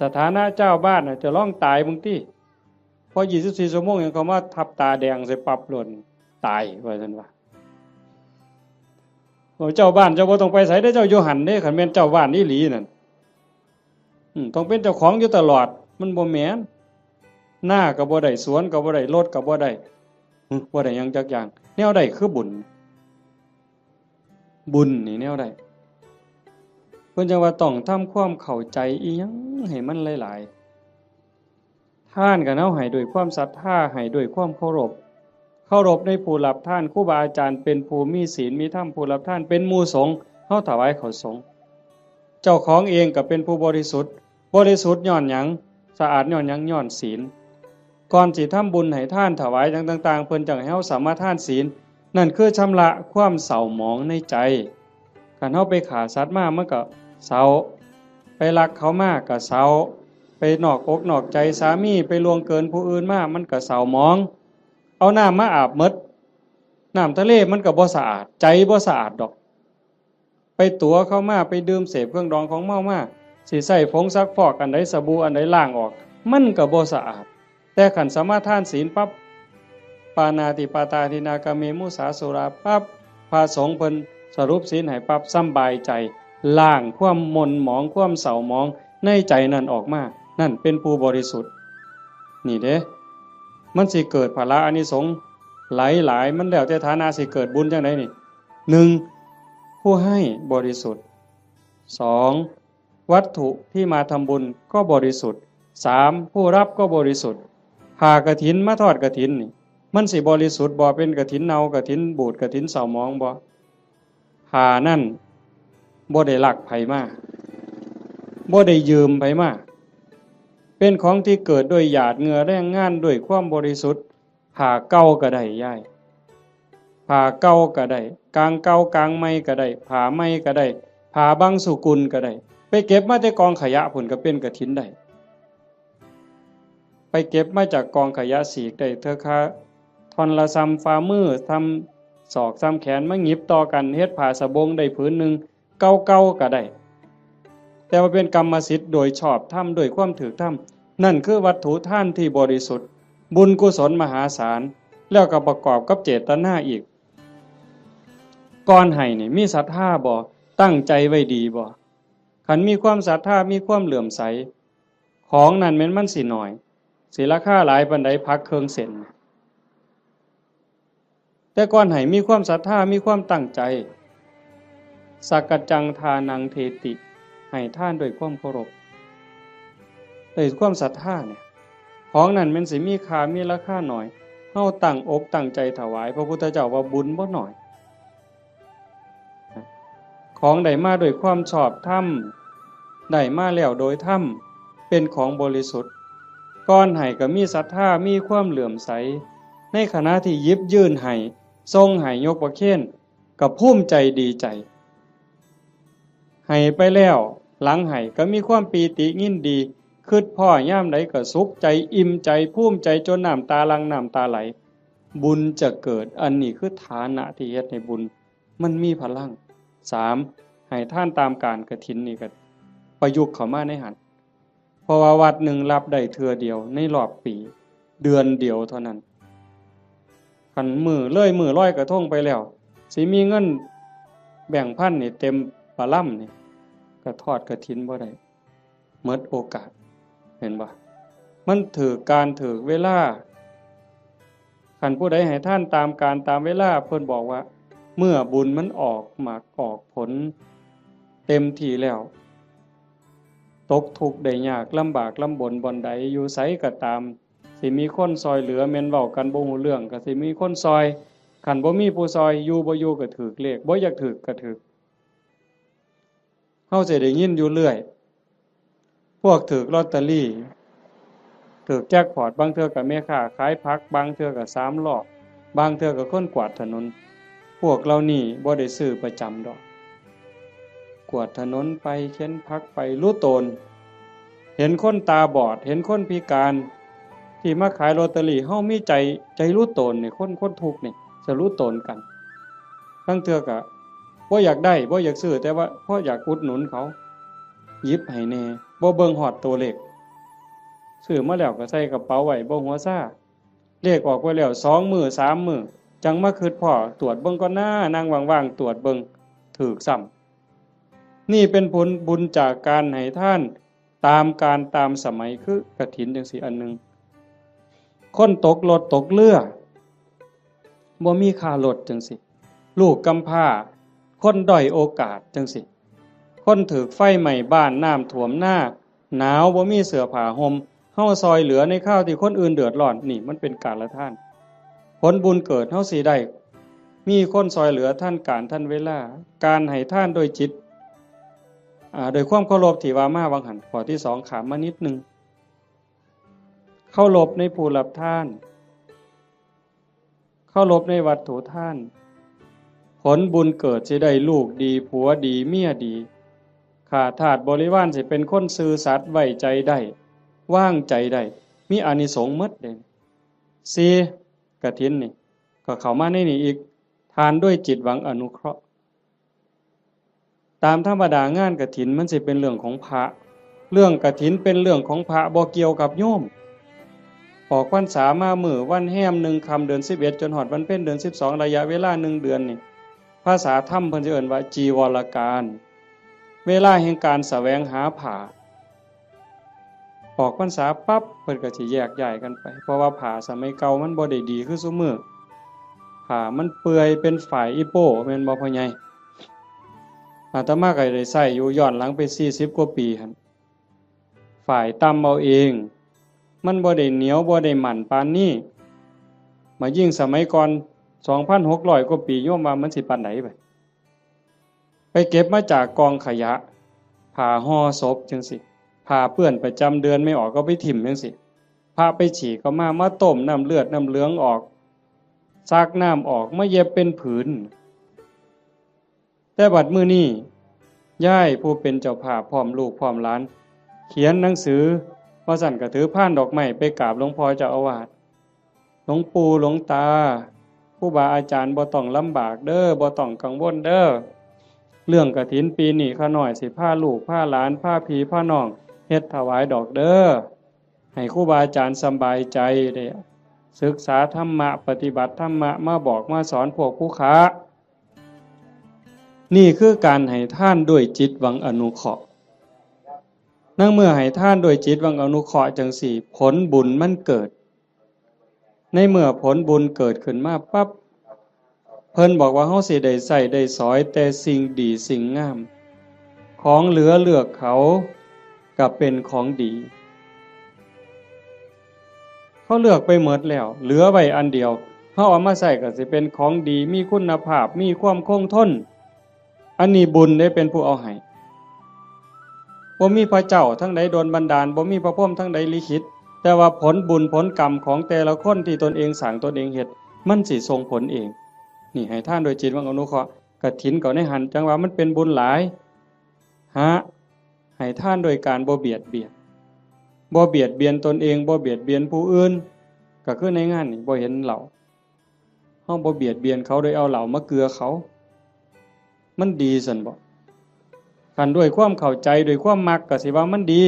สถานะเจ้าบ้านน่ะ จะลองตายเบิ่งติ พอยี่สิบสี่ชั่วโมงหยังเขามาทับตาแดงใส่ปั๊บโลด ตายว่าซั่นว่า โอ้ เจ้าบ้านเจ้าบ่ต้องไปไสเด้อ เจ้าอยู่หั่นเด้ คันแม่นเจ้าบ้านอีหลีนั่น อืม ต้องเป็นเจ้าของอยู่ตลอด มันบ่แม่น นาก็บ่ได้ สวนก็บ่ได้ รถก็บ่ได้ หึ บ่ได้หยังจักอย่าง แนวใดคือบุญ บุญนี่แนวใด เพิ่นจั่งว่าต้องทำความเข้าใจอีหยังให้มันหลายๆ ทานก็เฮาให้ด้วยความศรัทธา ให้ด้วยความเคารพ เคารพในผู้รับทาน ครูบาอาจารย์เป็นผู้มีศีลมีธรรม ผู้รับทานเป็นหมู่สงฆ์ เฮาถวายข้าวสงฆ์ เจ้าของเองก็เป็นผู้บริสุทธิ์ บริสุทธิ์ย้อนหยัง สะอาดย้อนหยัง ย้อนศีล ก่อนสิทำบุญให้ทานถวายหยังต่างๆ เพิ่นจั่งให้เฮาสมาทานศีล นั่นคือชำระความเศร้าหมองในใจ คันเฮาไปฆ่าสัตว์มามันก็เศร้า ไปลักเขามาก็เศร้า ไปนอกอกนอกใจสามี ไปล่วงเกินผู้อื่นมามันก็เศร้าหมอง เอาน้ำมาอาบหมด น้ำทะเลมันก็บ่สะอาด ใจบ่สะอาดดอก ไปตั๋วเขามา ไปดื่มเสพเครื่องดองของเมามา สิใช้ผงซักฟอกอันใด สบู่อันใดล้างออก มันก็บ่สะอาด แต่คันสมาทานศีลปั๊บ ปาณาติปาตาทินนากาเมมุสาสุราปั๊บ พระสงฆ์เพิ่นสรุปศีลให้ปั๊บ สำบายใจ ล้างความหม่นหมอง ความเศร้าหมองในใจนั่นออกมา นั่นเป็นผู้บริสุทธิ์ นี่เด้ มันสิเกิดผละอานิสงส์หลายๆ มันแล้วแต่ฐานะสิเกิดบุญจั่งใดนี่ หนึ่ง ผู้ให้บริสุทธิ์ สอง วัตถุที่มาทำบุญก็บริสุทธิ์ สาม ผู้รับก็บริสุทธิ์ ผ้ากฐินมาทอดกฐินนี่ มันสิบริสุทธิ์บ่ เป็นกฐินเน่า กฐินบูด กฐินเศร้าหมองบ่ ผ้านั่น บ่ได้ลักไผมา บ่ได้ยืมไผมา เป็นของที่เกิดด้วยหยาดเหงื่อแรงงานด้วยความบริสุทธิ์ ผ้าเก่าก็ได้ยาย ผ้าเก่าก็ได้ กางเก่ากางใหม่ก็ได้ ผ้าใหม่ก็ได้ ผ้าบางสุกุลก็ได้ ไปเก็บมาแต่กองขยะพุ้นก็เป็นกฐินได้ ไปเก็บมาจากกองขยะ สีกได้เทื่อคาท่อนละส่ำฝ่ามือ ส่ำศอก ส่ำแขน มาหยิบต่อกันเฮ็ดผ้าสบงได้ผืนหนึ่ง เก่าๆก็ได้ แต่ว่าเป็นกรรมสิทธิ์โดยชอบธรรม ด้วยความถูกธรรม นั่นคือวัตถุทานที่บริสุทธิ์ บุญกุศลมหาศาล แล้วก็ประกอบกับเจตนาอีก ก่อนให้นี่มีศรัทธาบ่ ตั้งใจไว้ดีบ่ คันมีความศรัทธา มีความเลื่อมใส ของนั่นแม่นมันสิน้อย สิราคาหลายปานใด ผักเครื่องเส้น แต่ก่อนให้มีความศรัทธา มีความตั้งใจ สักกัจจังทานังเทติ ให้ทานด้วยความเคารพ ด้วยความศรัทธาเนี่ย ของนั่นแม่นสิมีค่า มีราคาน้อย เฮาตั้งอกตั้งใจถวาย พระพุทธเจ้าว่าบุญบ่น้อย ของได้มาด้วยความชอบธรรม ได้มาแล้วโดยธรรม เป็นของบริสุทธิ์ ก่อนให้ก็มีศรัทธา มีความเลื่อมใส ในขณะที่หยิบยื่นให้ ส่งให้ ยกประเคน ก็ภูมิใจดีใจ ให้ไปแล้ว หลังให้ก็มีความปีติยินดี คิดพ้อยามใดก็สุขใจ อิ่มใจ ภูมิใจ จนน้ำตาหลั่ง น้ำตาไหล บุญจะเกิด อันนี้คือฐานะที่เฮ็ดให้บุญมันมีพลัง สาม ให้ทานตามการกฐิน นี่ก็ประยุกต์เข้ามาในหั้น เพราะว่าวัดหนึ่งรับได้เทื่อเดียวในรอบปี เดือนเดียวเท่านั้น คันมื้อ เลยมื้อลอยกระทงไปแล้ว สิมีเงินแบงค์พันนี่เต็มปะลำนี่ ก็ทอดกฐินบ่ได้ หมดโอกาส เห็นบ่ มันถูกการถูกเวลา คันผู้ใดให้ทานตามการตามเวลา เพิ่นบอกว่า เมื่อบุญมันออกหมากออกผลเต็มที่แล้ว ตกทุกข์ได้ยาก ลำบากลำบนบ่อนใด อยู่ไสก็ตาม สิมีคนซอยเหลือ แม่นเว้ากันบ่ฮู้เรื่องก็สิมีคนซอย คันบ่มีผู้ซอย อยู่บ่อยู่ก็ถูกเลข บ่อยากถูกก็ถูก เฮาสิได้ยินอยู่เรื่อย พวกถูกลอตเตอรี่ ถูกแจ็คพอต บางเทื่อก็แม่ค้าขายผัก บางเทื่อก็สามล้อ บางเทื่อก็คนกวาดถนน พวกเหล่านี้บ่ได้ซื้อประจำดอก กวาดถนนไป เข็นผักไป รู้ตน เห็นคนตาบอด เห็นคนพิการ ที่มาขายลอตเตอรี่ เฮามีใจ ใจรู้ตนนี่ คน คนทุกข์นี่ จะรู้ตนกัน บางเทื่อก็บ่อยากได้ บ่อยากซื้อ แต่ว่าเพราะอยากอุดหนุนเขา หยิบให้แน่ บ่เบิ่งฮอดตัวเลข ซื้อมาแล้วก็ใส่กระเป๋าไว้ บ่หัวซา เลขออกไปแล้ว สองมื้อ สามมื้อ จั่งมาคิดพ้อ ตรวจเบิ่งก่อนนะ นั่งว่างๆ ตรวจเบิ่ง ถูกซ้ำ นี่เป็นผลบุญจากการให้ทานตามกาลตามสมัย คือกฐินจั่งซี้อันหนึ่ง คนตกรถตกเรือ บ่มีค่ารถจั่งซี้ ลูกกำพร้า คนด้อยโอกาสจั่งซี้ คนถูกไฟไหม้บ้าน น้ำท่วมนา หนาวบ่มีเสื้อผ้าห่ม เฮาซอยเหลือในคราวที่คนอื่นเดือดร้อน นี่มันเป็นการละทาน ผลบุญเกิดเฮาสิได้ มีคนซอยเหลือทันการทันเวลา การให้ทานโดยจิต อ่า โดยความเคารพที่ว่ามาวังหั้น ข้อที่สองข้ามมานิดหนึ่ง เคารพในผู้รับทาน เคารพในวัตถุทาน ผลบุญเกิดสิได้ลูกดี ผัวดี เมียดี ข้าทาสบริวารสิเป็นคนซื่อสัตย์ ไว้ใจได้ วางใจได้ มีอานิสงส์หมดเลย สี่ กฐินนี่ ก็เข้ามาในนี้อีก ทานด้วยจิตหวังอนุเคราะห์ ตามธรรมดางานกฐินมันสิเป็นเรื่องของพระ เรื่องกฐินเป็นเรื่องของพระ บ่เกี่ยวกับโยม ออกพรรษามามื้อวันแฮมหนึ่งค่ำเดือนสิบเอ็ด จนฮอดวันเพ็ญเดือนสิบสอง ระยะเวลาหนึ่งเดือนนี่ ภาษาธรรมเพิ่นสิเอิ้นว่าจีวรกาล เวลาแห่งการแสวงหาผ้า ออกพรรษาปั๊บ เพิ่นก็สิแยกย้ายกันไป เพราะว่าผ้าสมัยเก่ามันบ่ได้ดีคือซุมื้อ ผ้ามันเปื่อยเป็นฝ้ายอีโป้ แม่นบ่พ่อใหญ่ อาตมาก็ได้ใช้อยู่ย้อนหลังไปสี่สิบกว่าปีหั่น ฝ้ายตำเอาเอง มันบ่ได้เหนียวบ่ได้มั่นปานนี้ มายิ่งสมัยก่อน สองพันหกร้อยกว่าปี โยมว่ามันสิปานใดบัด ไปเก็บมาจากกองขยะ ผ้าห่อศพจังซี้ ผ้าเปื้อนประจำเดือนไม่ออกก็ไปถิ่มจังซี้ พระไปฉี่ก็มา มาต้มน้ำเลือดน้ำเหลืองออก ซักน้ำออก มาเย็บเป็นผืน แต่บัดมื้อนี้ ยายผู้เป็นเจ้าภาพพร้อมลูกพร้อมหลาน เขียนหนังสือ ว่าซั่นก็ถือพานดอกไม้ไปกราบหลวงพ่อเจ้าอาวาส หลวงปู่หลวงตา ครูบาอาจารย์บ่ต้องลำบากเด้อ บ่ต้องกังวลเด้อ เรื่องกฐินปีนี้ข้าน้อยสิพาลูกพาหลานพาพี่พาน้องเฮ็ดถวายดอกเด้อ ให้ครูบาอาจารย์สำบายใจ ได้ศึกษาธรรมะ ปฏิบัติธรรมะ มาบอกมาสอนพวกผู้ค้า นี่คือการให้ทานด้วยจิตหวังอนุเคราะห์ ในเมื่อให้ทานด้วยจิตหวังอนุเคราะห์จังซี้ ผลบุญมันเกิด ในเมื่อผลบุญเกิดขึ้นมาปั๊บ เพิ่นบอกว่าเฮาสิได้ใช้ได้สอยแต่สิ่งดีสิ่งงาม ของเหลือเลือกเขาก็เป็นของดี เขาเลือกไปหมดแล้ว เหลือไว้อันเดียว เฮาเอามาใช้ก็สิเป็นของดี มีคุณภาพ มีความคงทน อันนี้บุญได้เป็นผู้เอาให้ บ่มีพระเจ้าทั้งใดดลบันดาล บ่มีพระพรหมทั้งใดลิขิต แต่ว่าผลบุญผลกรรมของแต่ละคนที่ตนเองสร้างตนเองเฮ็ด มันสิส่งผลเอง นี่ให้ทานโดยจิตหวังอนุเคราะห์ กฐินก็ในหั้น จั่งว่ามันเป็นบุญหลาย หา ให้ทานโดยการบ่เบียดเบียน บ่เบียดเบียนตนเอง บ่เบียดเบียนผู้อื่น ก็คือในงานนี่บ่เห็นเหล้า เฮาบ่เบียดเบียนเขาโดยเอาเหล้ามาเกือเขา มันดีซั่นบ่ คันด้วยความเข้าใจ ด้วยความมักก็สิว่ามันดี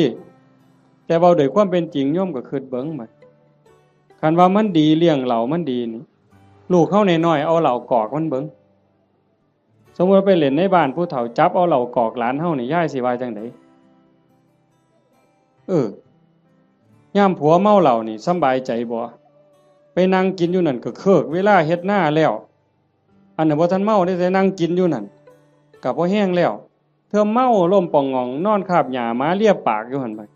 แต่เว้าด้วยความเป็นจริง โยมก็คิดเบิ่งบัด คันว่ามันดี เลี้ยงเหล้ามันดีนี่ ลูกเฮาน้อยๆ เอาเหล้ากอกมันเบิ่ง สมมุติว่าไปเล่นในบ้าน ผู้เฒ่าจับเอาเหล้ากอกหลานเฮานี่ ยายสิว่าจั่งใด เออ ยามผัวเมาเหล้านี่สำบายใจบ่ ไปนั่งกินอยู่นั่นก็เคิกเวลาเฮ็ดนาแล้ว อันนั้นบ่ทันเมาเด้ แต่นั่งกินอยู่นั่นก็พอแฮงแล้ว เทื่อเมาล้มป่องหง่อง นอนคาบหญ้าหมาเลียปากอยู่หั่นบัด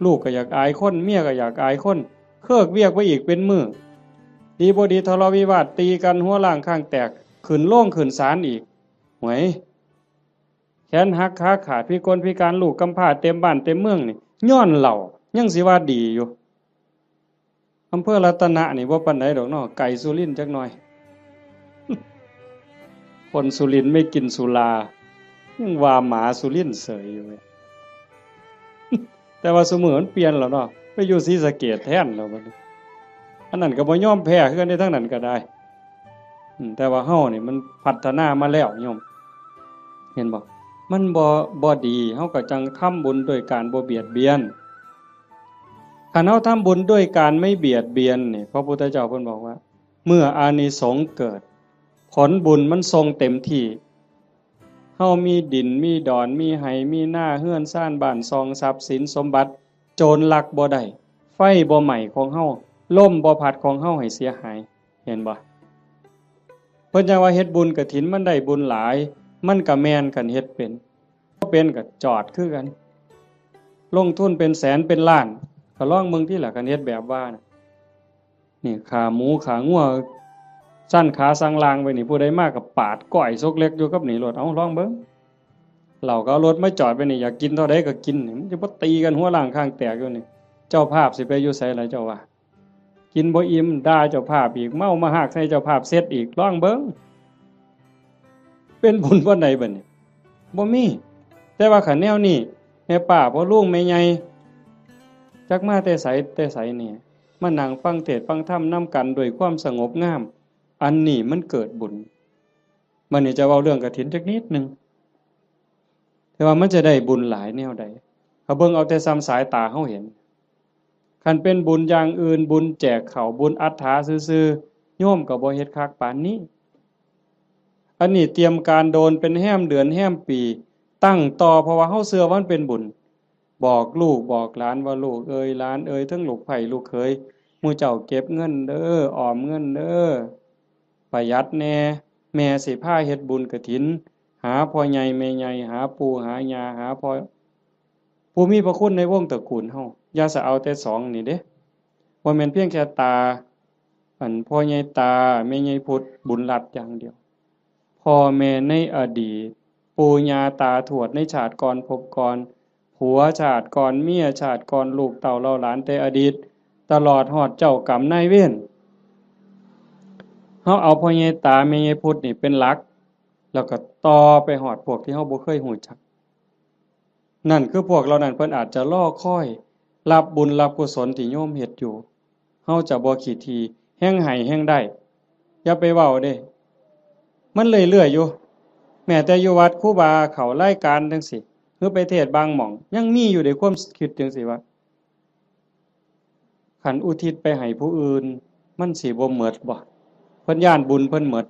ลูกก็อยากอายคน เมียก็อยากอายคน เคิกเวียกไปอีกเป็นมื้อ ดีบ่ดีทะเลาะวิวาท ตีกันหัวร้างข้างแตก ขึ้นโรงขึ้นศาลอีก หวย แขนหักขาขาด พิกลพิการ ลูกกำพร้าเต็มบ้านเต็มเมืองนี่ ย้อนเหล้า ยังสิว่าดีอยู่ อำเภอรัตนะนี่บ่ปานใดดอกเนาะ ไกลสุรินทร์จักหน่อย คนสุรินทร์ไม่กินสุรา ยังว่าหมาสุรินทร์เสยอยู่เว้ย แต่ว่าซุมื้อมันเปลี่ยนแล้วเนาะ ไปอยู่ศรีสะเกษแทนแล้วบัดนี้ อันนั้นก็บ่ยอมแพ้คือกันเด้ ทางนั้นก็ได้ อืม แต่ว่าเฮานี่มันพัฒนามาแล้วโยม เห็นบ่ มันบ่ บ่ดี เฮาก็จั่งทำบุญด้วยการบ่เบียดเบียน คันเฮาทำบุญด้วยการไม่เบียดเบียนนี่ พระพุทธเจ้าเพิ่นบอกว่า เมื่ออานิสงส์เกิด ผลบุญมันส่งเต็มที่ เฮามีดิน มีดอน มีไฮ่ มีนา เฮือนซาน บ้านช่อง ทรัพย์สินสมบัติ โจรลักบ่ได้ ไฟบ่ไหม้ของเฮา ลมบ่พัดของเฮาให้เสียหาย เห็นบ่ เพิ่นจั่งว่าเฮ็ดบุญกฐินมันได้บุญหลาย มันก็แม่นคันเฮ็ดเป็น บ่เป็นก็จอดคือกัน ลงทุนเป็นแสนเป็นล้าน ก็ลองเบิ่งติล่ะ คันเฮ็ดแบบว่าน่ะ นี่ ฆ่าหมูฆ่างัว สั่นขาสั่นล่างไว้นี่ ผู้ใดมาก็ปาดก้อยซกเล็กอยู่กับนี่โลด เอาลองเบิ่ง เหล้าก็เอารถมาจอดไว้นี่ อยากกินเท่าใดก็กินนี่ มันจะบ่ตีกันหัวร้างข้างแตกอยู่นี่ เจ้าภาพสิไปอยู่ไสล่ะเจ้าว่า กินบ่อิ่ม ด่าเจ้าภาพอีก เมามาฮากใส่เจ้าภาพเสร็จอีก ลองเบิ่ง เป็นบุญบ่ใดบัดนี้ บ่มี แต่ว่าคันแนวนี้ แม่ป้าพ่อลุงแม่ใหญ่ จักมาแต่ไสแต่ไสนี่ มานั่งฟังเทศน์ฟังธรรมนำกันด้วยความสงบงาม อันนี้มันเกิดบุญ บัดนี้จะเว้าเรื่องกฐินจักนิดหนึ่ง แต่ว่ามันจะได้บุญหลายแนวใด เฮาเบิ่งเอาแต่ส่ำสายตาเฮาเห็น คันเป็นบุญอย่างอื่น บุญแจกข้าว บุญอัฏฐาซื่อๆ โยมก็บ่เฮ็ดคักปานนี้ อันนี้เตรียมการโดนเป็นแฮมเดือนแฮมปี ตั้งต่อ เพราะว่าเฮาเชื่อว่ามันเป็นบุญ บอกลูกบอกหลานว่า ลูกเอ๋ยหลานเอ๋ย ทั้งลูกใภ้ลูกเขย หมู่เจ้าเก็บเงินเด้อ ออมเงินเด้อ ประหยัดแหน่ แม่สิพาเฮ็ดบุญกฐิน หาพ่อใหญ่แม่ใหญ่ หาปู่หาย่า หาพ่อ ผู้มีพระคุณในวงตระกูลเฮา อย่าสะเอาแต่สองนี่เด้ บ่แม่นเพียงแค่ตา อันพ่อใหญ่ตา แม่ใหญ่พุทธ บุญรัตน์อย่างเดียว พ่อแม่ในอดีต ปู่ย่าตาทวดในชาติก่อนภพก่อน ผัวชาติก่อน เมียชาติก่อน ลูกเต้าเหล่าหลานแต่อดีต ตลอดฮอดเจ้ากรรมนายเวร เฮาเอาพ่อใหญ่ตาแม่ใหญ่พุทธนี่เป็นหลัก แล้วก็ต่อไปฮอดพวกที่เฮาบ่เคยฮู้จัก นั่นคือพวกเหล่านั้นเพิ่นอาจจะรอคอยรับบุญรับกุศลที่โยมเฮ็ดอยู่ เฮาจะบ่ขี้ถี่ แฮ่งให้แฮ่งได้ อย่าไปเว้าเด้ มันเรื่อยๆอยู่ แม้แต่อยู่วัดครูบาเข้ารายการจั่งซี้ หรือไปเทศน์บางหม่อง ยังมีอยู่เด้ความคิดจั่งซี้ว่า คันอุทิศไปให้ผู้อื่น มันสิบ่หมดบ่ เพิ่นย้านบุญเพิ่นหมด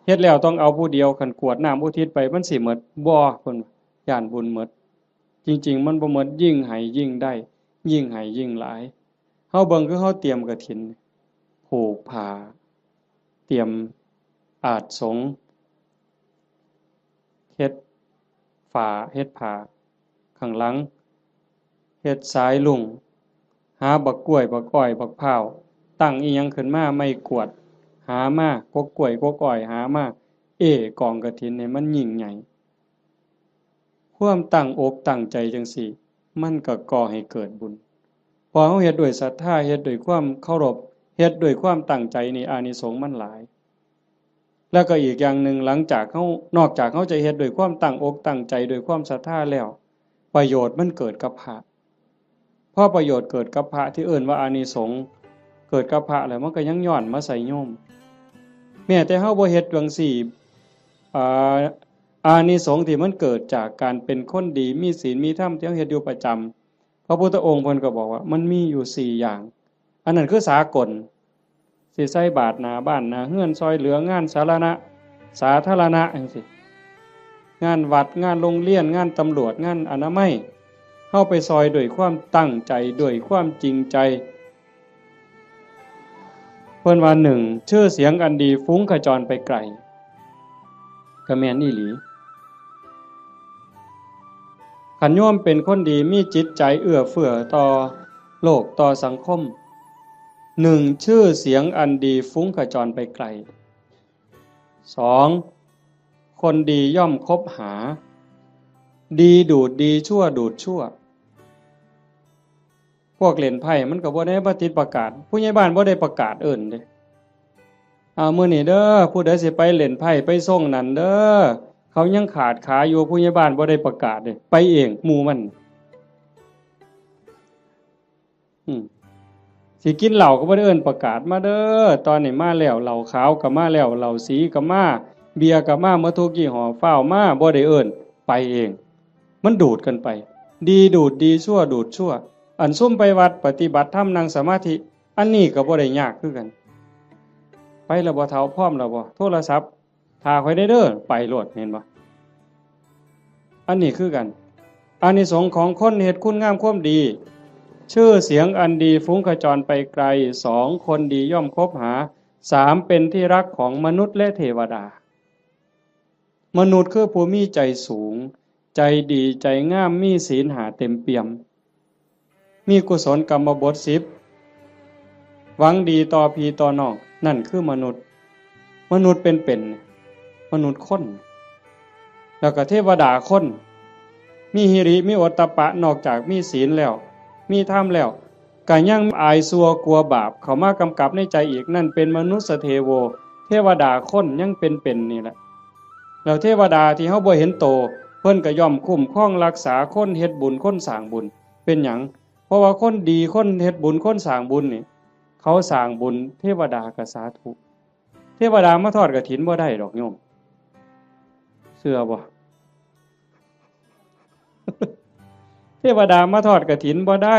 เฮ็ดแล้วต้องเอาผู้เดียว คันกรวดน้ำอุทิศไปมันสิหมดบ่ เพิ่นย้านบุญหมด จริงๆ มันบ่หมด ยิ่งให้ยิ่งได้ ยิ่งให้ยิ่งหลาย เฮาเบิ่งคือเฮาเตรียมกฐิน ผูกผ้า เตรียมอาสน์สงฆ์ เฮ็ดฝา เฮ็ดผ้า ข้างหลัง เฮ็ดสายลุง หาบักกล้วย บักอ้อย บักพร้าว ตั้งอีหยังขึ้นมา ไม้กวาด หามา กกกล้วย กกอ้อย หามา เอ้ กองกฐินนี่มันยิ่งใหญ่ ความตั้งอกตั้งใจจั่งซี้ มันก็ก่อให้เกิดบุญ พอเฮาเฮ็ดด้วยศรัทธา เฮ็ดด้วยความเคารพ เฮ็ดด้วยความตั้งใจนี่ อานิสงส์มันหลาย แล้วก็อีกอย่างหนึ่ง หลังจากเฮา นอกจากเฮาจะเฮ็ดด้วยความตั้งอกตั้งใจ ด้วยความศรัทธาแล้ว ประโยชน์มันเกิดกับพระ พอประโยชน์เกิดกับพระที่เอิ้นว่าอานิสงส์ เกิดกับพระแล้วมันก็ยังย้อนมาใส่โยม แม้แต่เฮาบ่เฮ็ดจั่งซี้ อ่า อานิสงส์ที่มันเกิดจากการเป็นคนดี มีศีล มีธรรม ที่เฮาเฮ็ดอยู่ประจำ พระพุทธองค์เพิ่นก็บอกว่ามันมีอยู่สี่อย่าง อันนั้นคือสากล สิใส่บาตรหน้าบ้านหน้าเฮือน ซอยเหลืองานสาธารณะ สาธารณะจั่งซี้ งานวัด งานโรงเรียน งานตำรวจ งานอนามัย เฮาไปซอยด้วยความตั้งใจ ด้วยความจริงใจ เพิ่นว่า หนึ่ง ชื่อเสียงอันดีฟุ้งขจรไปไกล ก็แม่นอีหลี คันโยมเป็นคนดี มีจิตใจเอื้อเฟื้อต่อโลก ต่อสังคม หนึ่ง ชื่อเสียงอันดีฟุ้งขจรไปไกล สอง คนดีย่อมคบหา ดีดูดดี ชั่วดูดชั่ว พวกเล่นไพ่มันก็บ่ได้มาติดประกาศ ผู้ใหญ่บ้านบ่ได้ประกาศเอิ้นเด้ อ่า มื้อนี้เด้อ ผู้ใดสิไปเล่นไพ่ไปซ่งนั่นเด้อ เขายังขาดขาอยู่ ผู้ใหญ่บ้านบ่ได้ประกาศเด้ ไปเองหมู่มัน อืม สิกินเหล้าก็บ่ได้เอิ้นประกาศ มาเด้อ ตอนนี้มาแล้ว เหล้าขาวก็มาแล้ว เหล้าสีก็มา เบียร์ก็มา หมดทุกยี่ห้อ ฟ้าวมา บ่ได้เอิ้น ไปเอง มันดูดกันไป ดีดูดดี ชั่วดูดชั่ว อันซุมไปวัดปฏิบัติธรรมนั่งสมาธิ อันนี้ก็บ่ได้ยากคือกัน ไปแล้วบ่เฒ่า พร้อมแล้วบ่ โทรศัพท์ ถ้าข้อยได้เด้อ ไปโลด เห็นบ่ อันนี้คือกัน อานิสงส์ของคนเฮ็ดคุณงามความดี ชื่อเสียงอันดีฟุ้งขจรไปไกล สอง คนดีย่อมคบหา สาม เป็นที่รักของมนุษย์และเทวดา มนุษย์คือผู้มีใจสูง ใจดี ใจงาม มีศีลห้าเต็มเปี่ยม มีกุศลกรรมบทสิบ หวังดีต่อพี่ต่อน้อง นั่นคือมนุษย์ มนุษย์เป็นๆ มนุษย์คน แล้วก็เทวดาคน มีหิริ มีโอตตัปปะ นอกจากมีศีลแล้ว มีธรรมแล้ว ก็ยังอายชั่วกลัวบาปเข้ามากำกับในใจอีก นั่นเป็นมนุสสเทโว เทวดาคนยังเป็นๆ นี่แหละ แล้วเทวดาที่เฮาบ่เห็นโต เพิ่นก็ย่อมคุ้มครองรักษาคนเฮ็ดบุญ คนสร้างบุญ เป็นหยัง เพราะว่าคนดี คนเฮ็ดบุญ คนสร้างบุญนี่ เขาสร้างบุญ เทวดาก็สาธุ เทวดามาทอดกฐินบ่ได้ดอกโยม เชื่อบ่ เทวดามาทอดกฐินบ่ได้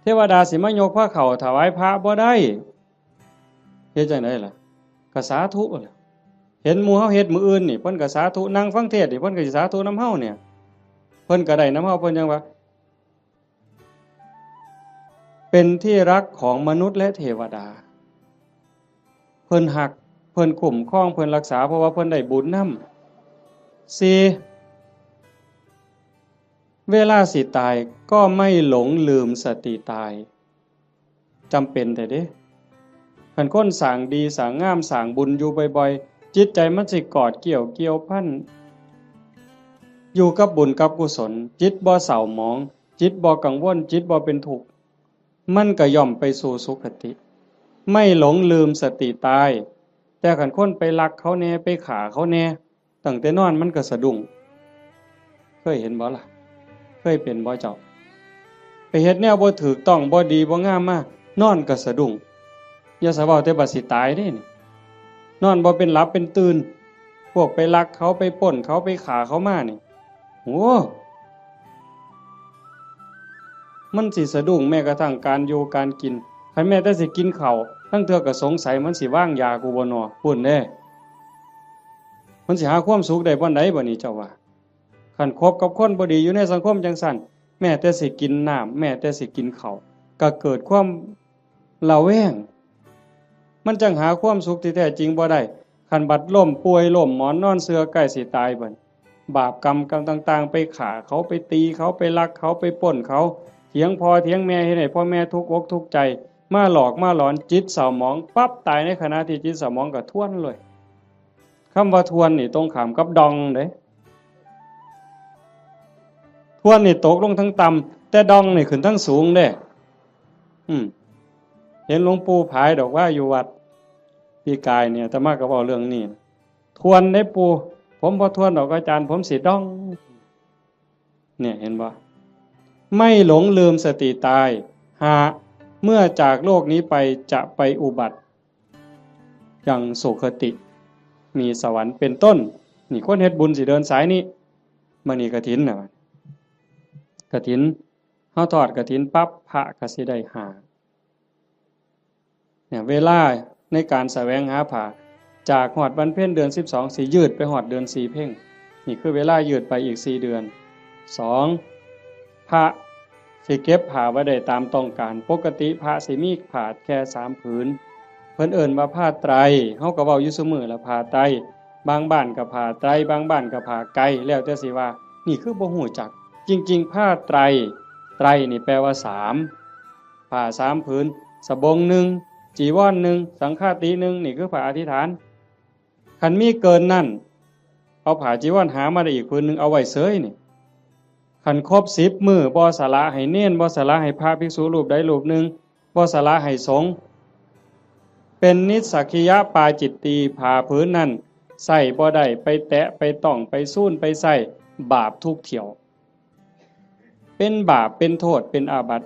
เทวดาสิมายกพระเข้าถวายพระบ่ได้ เฮ็ดจั่งใดล่ะ ก็สาธุล่ะ เห็นหมู่เฮาเฮ็ดมื้ออื่นนี่ เพิ่นก็สาธุ นั่งฟังเทศน์นี่ เพิ่นก็สิสาธุนำเฮาเนี่ย เพิ่นก็ได้นำเฮา เพิ่นจั่งว่า เป็นที่รักของมนุษย์และเทวดา เพิ่นฮัก เพิ่นคุ้มครอง เพิ่นรักษา เพราะว่าเพิ่นได้บุญนำ สี่ เวลาสิตายก็ไม่หลงลืมสติตาย จำเป็นแท้เด้ คันคนสร้างดีสร้างงามสร้างบุญอยู่บ่อยๆ จิตใจมันสิกอดเกี่ยวเกี่ยวพัน อยู่กับบุญกับกุศล จิตบ่เศร้าหมอง จิตบ่กังวล จิตบ่เป็นทุกข์ มันก็ย่อมไปสู่สุคติ ไม่หลงลืมสติตาย แต่คันคนไปลักเขาแน่ ไปฆ่าเขาแน่ ตั้งแต่นอนมันก็สะดุ้ง เคยเห็นบ่ล่ะ เคยเป็นบ่เจ้า ไปเฮ็ดแนวบ่ถูกต้อง บ่ดีบ่งามมา นอนก็สะดุ้ง อย่าสะเว้าแต่บัดสิตายเด้นี่ นอนบ่เป็นหลับเป็นตื่น พวกไปลักเขา ไปปล้นเขา ไปฆ่าเขามานี่ โอ้ มันสิสะดุ้งแม้กระทั่งการอยู่การกิน คันแม้แต่สิกินข้าว ลางเทื่อก็สงสัยมันสิวางยากูบ่น้อ พู้นเด้ มันสิหาความสุขได้บ่อนใดบ่นี่เจ้าว่า คันคบกับคนบ่ดีอยู่ในสังคมจั่งซั้น แม้แต่สิกินน้ำ แม้แต่สิกินข้าว ก็เกิดความระแวง มันจั่งหาความสุขที่แท้จริงบ่ได้ คันบัดล้มป่วยล้มหมอนนอนเสื่อใกล้สิตายบัด บาปกรรมกรรมต่างๆ ไปฆ่าเขา ไปตีเขา ไปลักเขา ไปปล้นเขา เถียงพ่อเถียงแม่ เฮ็ดให้พ่อแม่ทุกข์อกทุกข์ใจ มาหลอกมาหลอน จิตเศร้าหมองปั๊บ ตายในขณะที่จิตเศร้าหมองก็ทวนเลย คำว่าทวนนี่ตรงข้ามกับด่องเด้ ทวนนี่ตกลงทั้งต่ำ แต่ด่องนี่ขึ้นทั้งสูงเด้ อืม เห็นหลวงปู่ผายดอกว่าอยู่วัด ปีกายเนี่ย อาตมาก็เว้าเรื่องนี้ ทวนได้ปู่ ผมบ่ทวนดอกอาจารย์ ผมสิด่อง เนี่ย เห็นบ่ ไม่หลงลืมสติตาย หา เมื่อจากโลกนี้ไปจะไปอุบัติ ยังสุคติ มีสวรรค์เป็นต้น นี่คนเฮ็ดบุญสิเดินสายนี้ มื้อนี้กฐินน่ะ กฐิน เฮาทอดกฐินปั๊บ พระก็สิได้ห้า เนี่ย เวลาในการแสวงหาผ้า จากฮอดวันเพ็ญเดือนสิบสอง สิยืดไปฮอดเดือนสี่เพ็ญ นี่คือเวลายืดไปอีกสี่เดือน สอง พระสิเก็บผ้าไว้ได้ตามต้องการ ปกติพระสิมีผ้าแค่สามผืน เพิ่นเอิ้นว่าผ้าไตร เฮาก็เว้าอยู่ซุมื้อละ ผ้าไตร บางบ้านก็ผ้าไตร บางบ้านก็ผ้าไก แล้วแต่สิว่า นี่คือบ่ฮู้จัก จริงๆ ผ้าไตร ไตรนี่แปลว่าสาม ผ้าสามผืน สบงหนึ่ง จีวรหนึ่ง สังฆาติหนึ่ง นี่คือผ้าอธิษฐาน คันมีเกินนั้น เอาผ้าจีวรหามาได้อีกผืนหนึ่ง เอาไว้เสยนี่ คันครบสิบมื้อ บ่สละให้เณร บ่สละให้พระภิกษุรูปใดรูปหนึ่ง บ่สละให้สงฆ์ เป็นนิสสักขิยปาจิตตี ผ้าผืนนั้นใส่บ่ได้ ไปแตะ ไปต้อง ไปซูน ไปใส่ บาปทุกเที่ยว เป็นบาป เป็นโทษ เป็นอาบัติ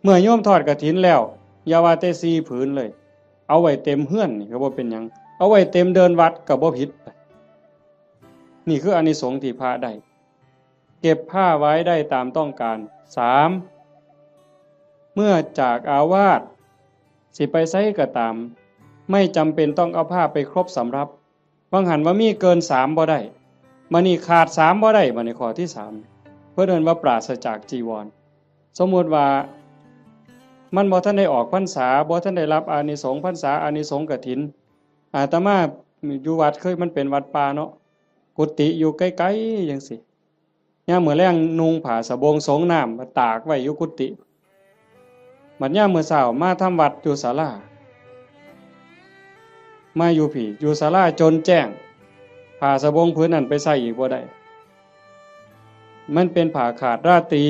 เมื่อโยมทอดกฐินแล้ว อย่าว่าแต่สี่ผืนเลย เอาไว้เต็มเฮือนนี่ก็บ่เป็นหยัง เอาไว้เต็มเดินวัดก็บ่ผิด นี่คืออานิสงส์ที่พระได้ เก็บผ้าไว้ได้ตามต้องการ สาม เมื่อจากอาวาส สิไปไสก็ตาม ไม่จำเป็นต้องเอาผ้าไปครบสำรับ บางหันว่ามีเกินสามบ่ได้ บัดนี้ขาดสามบ่ได้ บัดนี้ข้อที่สาม เพิ่นเอิ้นว่าปราศจากจีวร สมมุติว่ามันบ่ทันได้ออกพรรษา บ่ทันได้รับอานิสงส์พรรษา อานิสงส์กฐิน อาตมาอยู่วัดเคยมันเป็นวัดป่าเนาะ กุฏิอยู่ไกลๆจั่งซี้ ยามมื้อแลงนุ่งผ้าสบงสงน้ำมาตากไว้อยู่กุฏิ บัดยามมื้อเช้ามาทำวัดอยู่ศาลา มาอยู่พี้ อยู่ศาลาจนแจ้ง ผ้าสบงผืนนั้นไปใส่อีกบ่ได้ มันเป็นผ้าขาดราตรี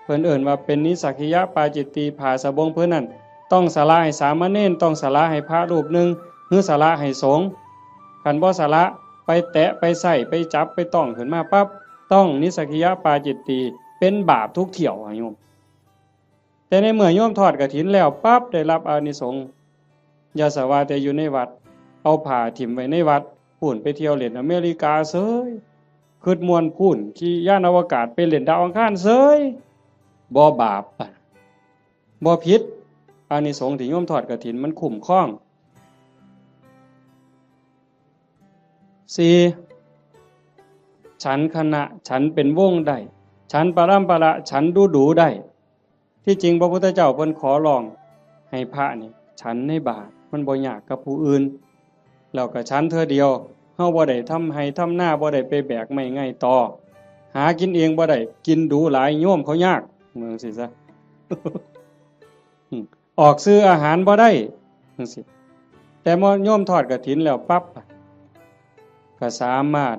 เพิ่นเอิ้นว่าเป็นนิสสักขิยปาจิตตี ผ้าสบงผืนนั้น ต้องสละให้สามเณร ต้องสละให้พระรูปหนึ่ง หรือสละให้สงฆ์ คันบ่สละ ไปแตะ ไปใส่ ไปจับ ไปต้องขึ้นมาปั๊บ ต้องนิสสักขิยปาจิตตี เป็นบาปทุกเที่ยวอะโยม แต่ในเมื่อโยมทอดกฐินแล้วปั๊บ ได้รับอานิสงส์ อย่าสะว่าแต่อยู่ในวัด เอาผ้าถิ่มไว้ในวัด พู้นไปเที่ยวเล่นอเมริกาเสย คิดม่วนพู้น ขี่ยานอวกาศไปเล่นดาวอังคารเสย บ่บาป บ่ผิด อานิสงส์ที่โยมทอดกฐินมันคุ้มครอง สี่ ฉันขณะ ฉันเป็นวงได้ ฉันปรำประ ฉันดูดูได้ ที่จริงพระพุทธเจ้าเพิ่นขอร้องให้พระนี่ฉันในบาตร มันบ่ยากกับผู้อื่น แล้วก็ฉันเทื่อเดียว เฮาบ่ได้ทำไฮ่ทำนา บ่ได้ไปแบกไม้ไงต่อ หากินเองบ่ได้ กินดูหลาย โยมเขายาก ว่าจั่งซี้ซะ อืม ออกซื้ออาหารบ่ได้ จั่งซี้ แต่เมื่อโยมทอดกฐินแล้วปั๊บ ก็สามารถ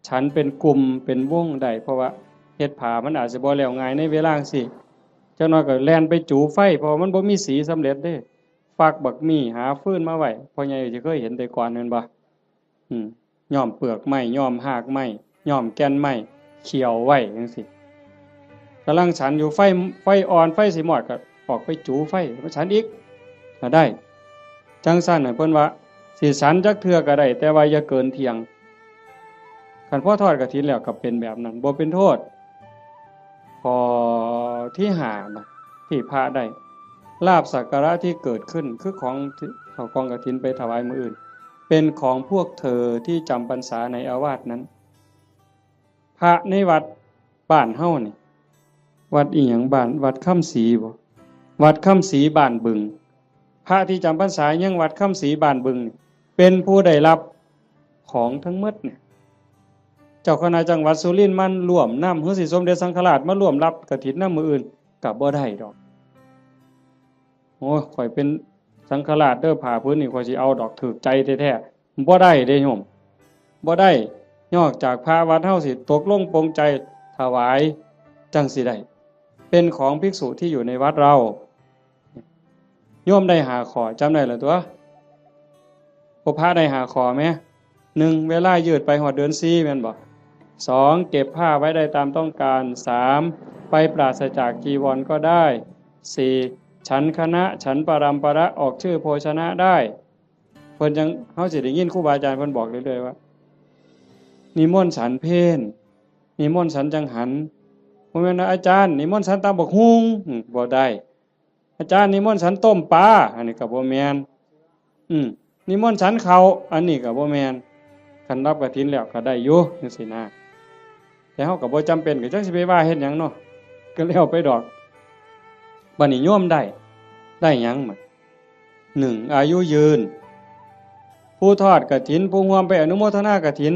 ฉันเป็นกลุ่มเป็นวงได้ เพราะว่าเฮ็ดผ้ามันอาจสิบ่แล้วง่ายในเวลาจั่งซี้ จักหน่อยก็แล่นไปจูไฟ เพราะว่ามันบ่มีสีสำเร็จเด้ ฝักบักมี่ หาฟืนมาไว้ พ่อใหญ่สิเคยเห็นแต่ก่อนแม่นบ่ อืม ย้อมเปลือกไม้ ย้อมฮากไม้ ย้อมแก่นไม้ เคี่ยวไว้จั่งซี้ กำลังฉันอยู่ ไฟ ไฟอ่อน ไฟสิมอด ก็ออกไปจูไฟ มาฉันอีก ก็ได้ จั่งซั้นน่ะ เพิ่นว่า สิฉันจักเทื่อก็ได้ แต่ว่าอย่าเกินเที่ยง คันพอทอดกฐินแล้วก็เป็นแบบนั้น บ่เป็นโทษ ข้อที่ห้านะ ที่พระได้ ลาภสักการะที่เกิดขึ้น คือของที่เอากองกฐินไปถวายมื้ออื่น เป็นของพวกเธอที่จำพรรษาในอาวาสนั้น พระในวัดบ้านเฮานี่ วัดอีหยังบ้าน วัดคำศรีบ่ วัดคำศรีบ้านบึง พระที่จำพรรษายังวัดคำศรีบ้านบึงนี่ เป็นผู้ได้รับของทั้งหมดเนี่ย เจ้าคณะจังหวัดสุรินทร์มาร่วมนำ หรือสิสมเด็จสังฆราชมาร่วมรับกฐินนำมื้ออื่น ก็บ่ได้ดอก โอ้ย ข้อยเป็นสังฆราชเด้อ ผ้าผืนนี่ข้อยสิเอาดอก ถูกใจแท้ๆ บ่ได้เด้โยม บ่ได้ นอกจากพระวัดเฮาสิตกลงปลงใจถวายจั่งสิได้ เป็นของภิกษุที่อยู่ในวัดเรา โยมได้ห้าข้อ จำได้แล้วตั๊ว พวกพระได้ห้าข้อแหม หนึ่ง เวลายืดไปฮอดเดือนสี่แม่นบ่ สอง เก็บผ้าไว้ได้ตามต้องการ สาม ไปปราศจากจีวรก็ได้ สี่ ฉันคณะ ฉันปรัมประ ออกชื่อโภชนะได้ เพิ่นจั่ง เฮาสิได้ยินครูบาอาจารย์เพิ่นบอกเรื่อยๆว่า นิมนต์ฉันเพล นิมนต์ฉันจังหัน บ่แม่นว่า อาจารย์ นิมนต์ฉันตำบักหุ่ง อืม บ่ได้ อาจารย์ นิมนต์ฉันต้มปลา อันนี้ก็บ่แม่น อืม นิมนต์ฉันข้าว อันนี้ก็บ่แม่น คันรับกฐินแล้วก็ได้อยู่จั่งซี้นะ แต่เฮาก็บ่จำเป็น ก็จักสิไปว่าเฮ็ดหยังเนาะ ก็แล้วไปดอก บัดนี้โยมได้ ได้หยังบัด หนึ่ง อายุยืน ผู้ทอดกฐิน ผู้ร่วมไปอนุโมทนากฐิน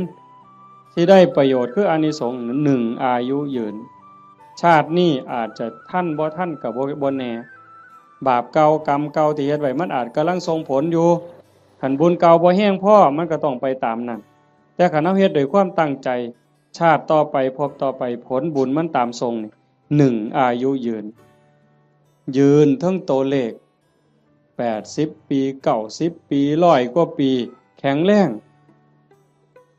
สิได้ประโยชน์คืออานิสงส์ หนึ่ง อายุยืน ชาตินี้อาจจะทันบ่ทันก็บ่ บ่แน่ บาปเก่ากรรมเก่าที่เฮ็ดไว้ มันอาจกำลังส่งผลอยู่ คันบุญเก่าบ่แฮงพอ มันก็ต้องไปตามนั้น แต่คันเฮาเฮ็ดด้วยความตั้งใจ ชาติต่อไป ภพต่อไป ผลบุญมันตามส่งนี่ หนึ่ง อายุยืน ยืนเทิงตัวเลข แปดสิบปี เก้าสิบปี ร้อยกว่าปี แข็งแรง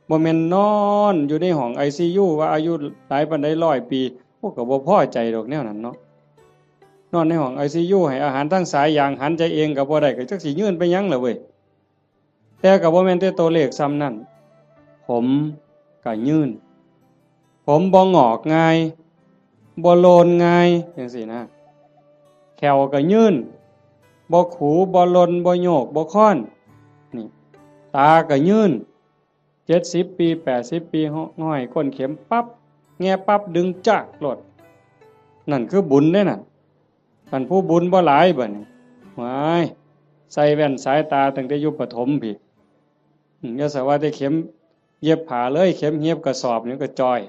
บ่แม่นนอนอยู่ในห้องไอซียู ว่าอายุหลายปานใด ร้อยปี โอ้ ก็บ่พอใจดอกแนวนั้นเนาะ นอนในห้องไอซียู ให้อาหารทางสายยาง หันใจเองก็บ่ได้ ก็จักสิยืนไปหยังล่ะเว้ย แต่ก็บ่แม่นแต่ตัวเลขส่ำนั้น ผมก็ยืน ผมบ่งอกง่าย บ่โลนง่ายจั่งซี้นะ แข้วก็ยืน บ่ขู บ่หล่น บ่โยก บ่ค้อน นี่ ตาก็ยืน เจ็ดสิบปี แปดสิบปี ห้อยก้นเข็มปั๊บ แงะปั๊บ ดึงจากโลด นั่นคือบุญเด้น่ะ คันผู้บุญบ่หลายบัดนี้ ว้าย ใส่แว่นสายตาตั้งแต่อยู่ประถมพี้ อืม อย่าสะว่าแต่เข็มเย็บผ้าเลย เข็มเย็บกระสอบนี่ก็จ่อย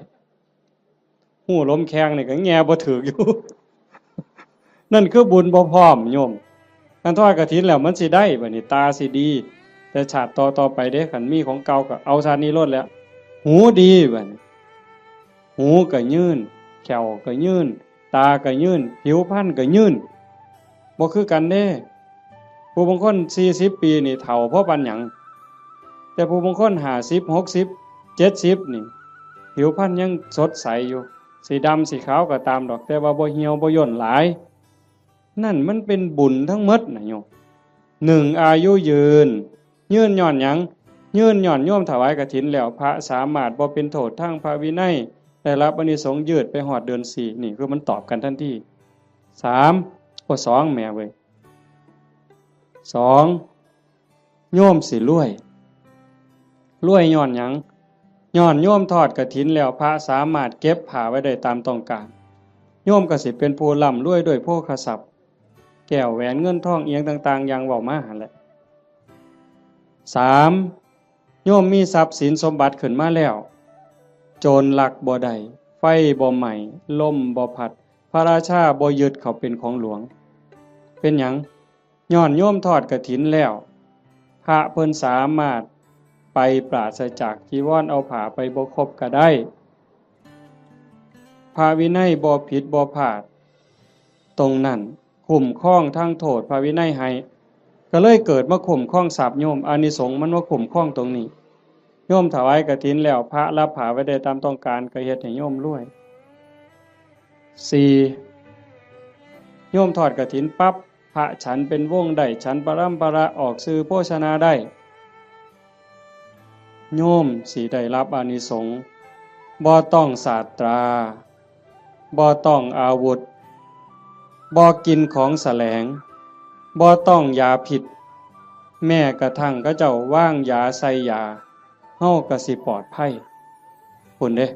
ฮู้ลมแข้งนี่ก็แงะบ่ถืกอยู่ นั่นคือบุญบ่พร้อมโยม คันทอดกฐินแล้วมันสิได้บัดนี้ ตาสิดี แต่ชาติต่อๆไปเด้ คันมีของเก่าก็เอาชาตินี้โลดแหล้ว หูดีบัดนี้ หูก็ยืน แข้วก็ยืน ตาก็ยืน ผิวพรรณก็ยืน บ่คือกันเด้ ผู้บางคนสี่สิบปีนี่เฒ่าพอปานหยัง แต่ผู้บางคนห้าสิบ หกสิบ เจ็ดสิบนี่ ผิวพรรณยังสดใสอยู่ สิดำสิขาวก็ตามดอก แต่ว่าบ่เหี่ยวบ่ย่นหลาย นั่นมันเป็นบุญทั้งหมดนะโยม หนึ่ง อายุยืน ยืนย้อนหยัง ยืนย้อนโยมถวายกฐินแล้ว พระสามารถบ่เป็นโทษทางพระวินัย ได้รับอานิสงส์ยืดไปฮอดเดือนสี่ นี่คือมันตอบกันทันที สาม โอ้ สอง แหมเว้ย สอง โยมสิรวย รวยย้อนหยัง ย้อนโยมทอดกฐินแล้ว พระสามารถเก็บผ้าไว้ได้ตามต้องการ โยมก็สิเป็นผู้ร่ำรวยด้วยโภคทรัพย์ แก้วแหวนเงินทองอิหยังต่างๆ อย่างเว้ามาหั่นแหละ สาม โยมมีทรัพย์สินสมบัติขึ้นมาแล้ว โจรลักบ่ได้ ไฟบ่ไหม้ ลมบ่พัด พระราชาบ่ยึดเขาเป็นของหลวง เป็นหยัง ย้อนโยมทอดกฐินแล้ว พระเพิ่นสามารถ ไปปราศจากจีวร เอาผ้าไปบ่ครบก็ได้ พระวินัยบ่ผิดบ่พลาด ตรงนั้นคุ้มครองทางโทษพระวินัยให้ ก็เลยเกิดมาคุ้มครองทรัพย์โยม อานิสงส์มันมาคุ้มครองตรงนี้ โยมถวายกฐินแล้ว พระรับผ้าไว้ได้ตามต้องการ ก็เฮ็ดให้โยมรวย สี่ โยมทอดกฐินปั๊บ พระฉันเป็นวงได้ ฉันปรำปรา ออกสื่อโภชนาได้ โยมสิได้รับอานิสงส์ บ่ต้องสาตรา บ่ต้องอาวุธ บ่กินของแสลง บ่ต้องยาพิษ แม้กระทั่งเขาเจ้าวางยาใส่ยา เฮาก็สิปลอดภัย พุ้นเด้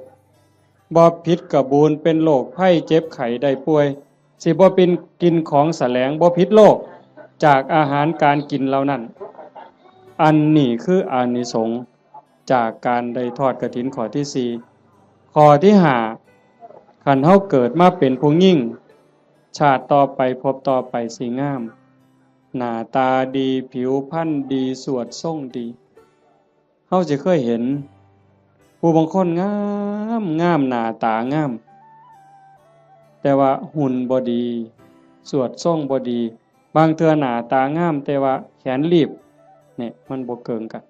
บ่ผิดกระบูน เป็นโรคภัยเจ็บไข้ได้ป่วย สิบ่เป็นกินของแสลง บ่ผิดโรค จากอาหารการกินเหล่านั้น อันนี้คืออานิสงส์จากการได้ทอดกฐินข้อที่สี่ ข้อที่ห้า คันเฮาเกิดมาเป็นผู้หญิง ชาติต่อไปภพต่อไปสิงาม หน้าตาดี ผิวพรรณดี สวดทรงดี เฮาสิเคยเห็น ผู้บางคนงามงาม หน้าตางาม แต่ว่าหุ่นบ่ดี สวดทรงบ่ดี บางเทื่อหน้าตางาม แต่ว่าแขนลีบ เนี่ย มันบ่เกิงกัน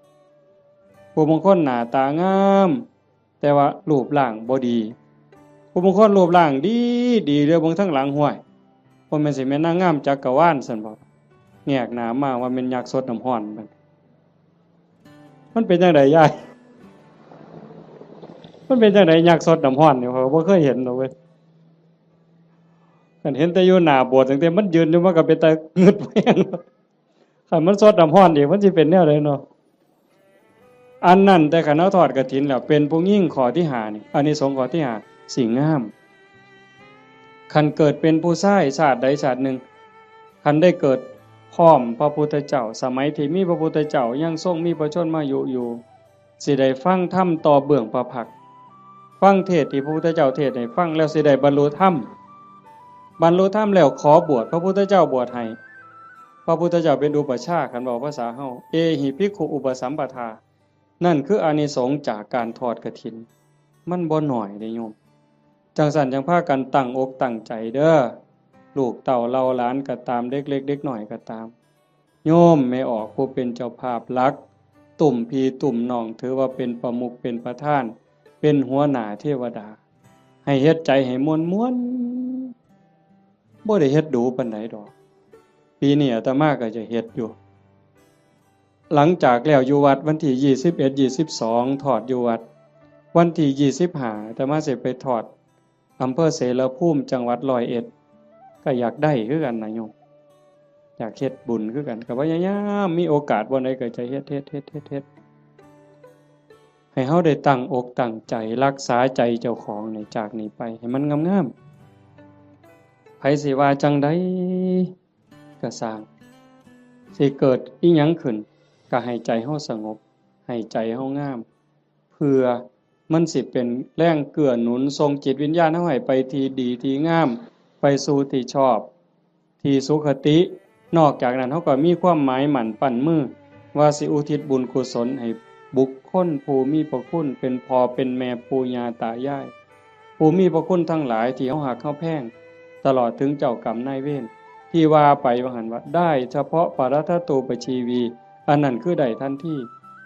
ผู้บางคนหน้าตางาม แต่ว่ารูปร่างบ่ดี ผู้บางคนรูปร่างดีดี เดียวเบิ่งทางหลัง ห้วย บ่แม่นสิแม่นนางงามจักรวาลซั่นบ่ แงกหน้ามาว่าแม่นยักษ์ซดน้ำร้อนมัน มันเป็นจั่งใดยาย มันเป็นจั่งใดยักษ์ซดน้ำร้อนนี่ ข้อยบ่เคยเห็นดอกเว้ย คันเห็นแต่อยู่หน้าโบสถ์ ตั้งแต่มันยืนอยู่ มันก็เป็นตางึดแฮง คันมันซดน้ำร้อนอีก มันสิเป็นแนวใดเนาะ อันนั้น แต่คันเฮาทอดกฐินแล้ว เป็นผู้หญิงข้อที่ห้านี่ อานิสงส์ข้อที่ห้า สิงาม คันเกิดเป็นผู้ชายชาติใดชาติหนึ่ง คันได้เกิดพร้อมพระพุทธเจ้า สมัยที่มีพระพุทธเจ้ายังทรงมีพระชนมายุอยู่ สิได้ฟังธรรมต่อเบื้องพระพักตร์ ฟังเทศน์ที่พระพุทธเจ้าเทศน์ให้ฟังแล้ว สิได้บรรลุธรรม บรรลุธรรมแล้วขอบวช พระพุทธเจ้าบวชให้ พระพุทธเจ้าเป็นอุปัชฌาย์ คันเว้าภาษาเฮา เอหิภิกขุอุปสัมปทา นั่นคืออานิสงส์จากการทอดกฐิน มันบ่น้อยเด้โยม จั่งซั้นจั่งพากันตั้งอกตั้งใจเด้อ ลูกเต้าเหล่าหลานก็ตาม เด็กเล็กเด็กน้อยก็ตาม โยมแม่ออกผู้เป็นเจ้าภาพหลัก ตุ้มพี่ตุ้มน้อง ถือว่าเป็นประมุขเป็นประธาน เป็นหัวหน้าเทวดา ให้เฮ็ดใจให้ม่วนๆ บ่ได้เฮ็ดดูปานใดดอก ปีนี้อาตมาก็จะเฮ็ดอยู่ หลังจากแล้วอยู่วัดวันที่ยี่สิบเอ็ด ยี่สิบสอง ทอดอยู่วัด วันที่ยี่สิบห้า อาตมาสิไปทอดอำเภอเสรภูมิ จังหวัดร้อยเอ็ด ก็อยากได้คือกันนะโยม อยากเฮ็ดบุญคือกัน ก็พยายามมีโอกาสบ่อนใดก็จะเฮ็ด เฮ็ด เฮ็ด เฮ็ด เฮ็ด ให้เฮาได้ตั้งอกตั้งใจรักษาใจเจ้าของนี่ จากนี้ไปให้มันงามๆ ไผสิว่าจั่งใดก็ซ่าง สิเกิดอิหยังขึ้น ก็ให้ใจเฮาสงบ ให้ใจเฮางาม เพื่อมันสิเป็นแรงเกื้อหนุนส่งจิตวิญญาณเฮาให้ไปที่ดีที่งาม ไปสู่ที่ชอบ ที่สุคติ นอกจากนั้นเฮาก็มีความหมายมั่นปั้นมือ ว่าสิอุทิศบุญกุศลให้บุคคลผู้มีพระคุณ เป็นพ่อเป็นแม่ปู่ย่าตายาย ผู้มีพระคุณทั้งหลายที่เฮาฮักเฮาแพง ตลอดถึงเจ้ากรรมนายเวร ที่ว่าไปว่าหั่นว่าได้เฉพาะปรัตถตูปชีวี อันนั้นคือได้ทันที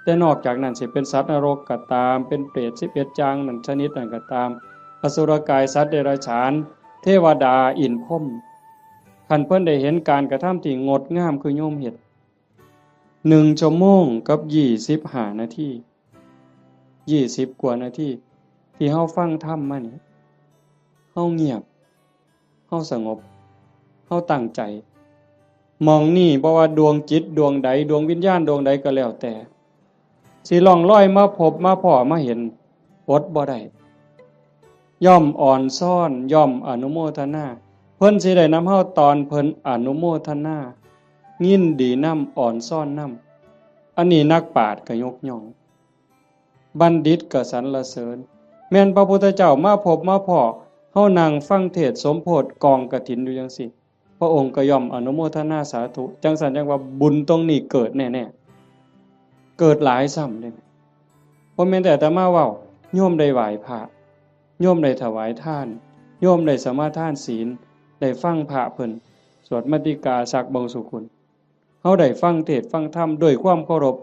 แต่นอกจากนั้นสิเป็นสัตว์นรกก็ตาม เป็นเปรตสิบเอ็ดอย่างนั้นชนิดนั้นก็ตาม อสุรกาย สัตว์เดรัจฉาน เทวดา อินทร์พรหม คันเพิ่นได้เห็นการกระทำที่งดงามคือโยมเฮ็ด หนึ่งชั่วโมงกับยี่สิบห้านาที ยี่สิบกว่านาที ที่เฮาฟังธรรมมานี่ เฮาเงียบ เฮาสงบ เฮาตั้งใจ หม่องนี้บ่ว่าดวงจิตดวงใด ดวงวิญญาณดวงใดก็แล้วแต่ สิล่องลอยมาพบมาพ้อมาเห็น อดบ่ได้ ย่อมอ่อนซ้อน ย่อมอนุโมทนา เพิ่นสิได้นำเฮาตอนเพิ่นอนุโมทนา ยินดีนำ อ่อนซ้อนนำ อันนี้นักปราชญ์ก็ยกย่อง บัณฑิตก็สรรเสริญ แม่นพระพุทธเจ้ามาพบมาพ้อ เฮานั่งฟังเทศน์สมโภชน์กองกฐินอยู่จั่งซี้ พระองค์ก็ย่อมอนุโมทนาสาธุ จั่งซั้นจั่งว่าบุญตรงนี้เกิดแน่ๆ เกิดหลายซ้ำเด้ บ่แม่นแต่อาตมาเว้า โยมได้ไหว้พระ โยมได้ถวายทาน โยมได้สมาทานศีล ได้ฟังพระเพิ่นสวดมัตติกาสักบางสุกุล เฮาได้ฟังเทศน์ฟังธรรมด้วยความเคารพ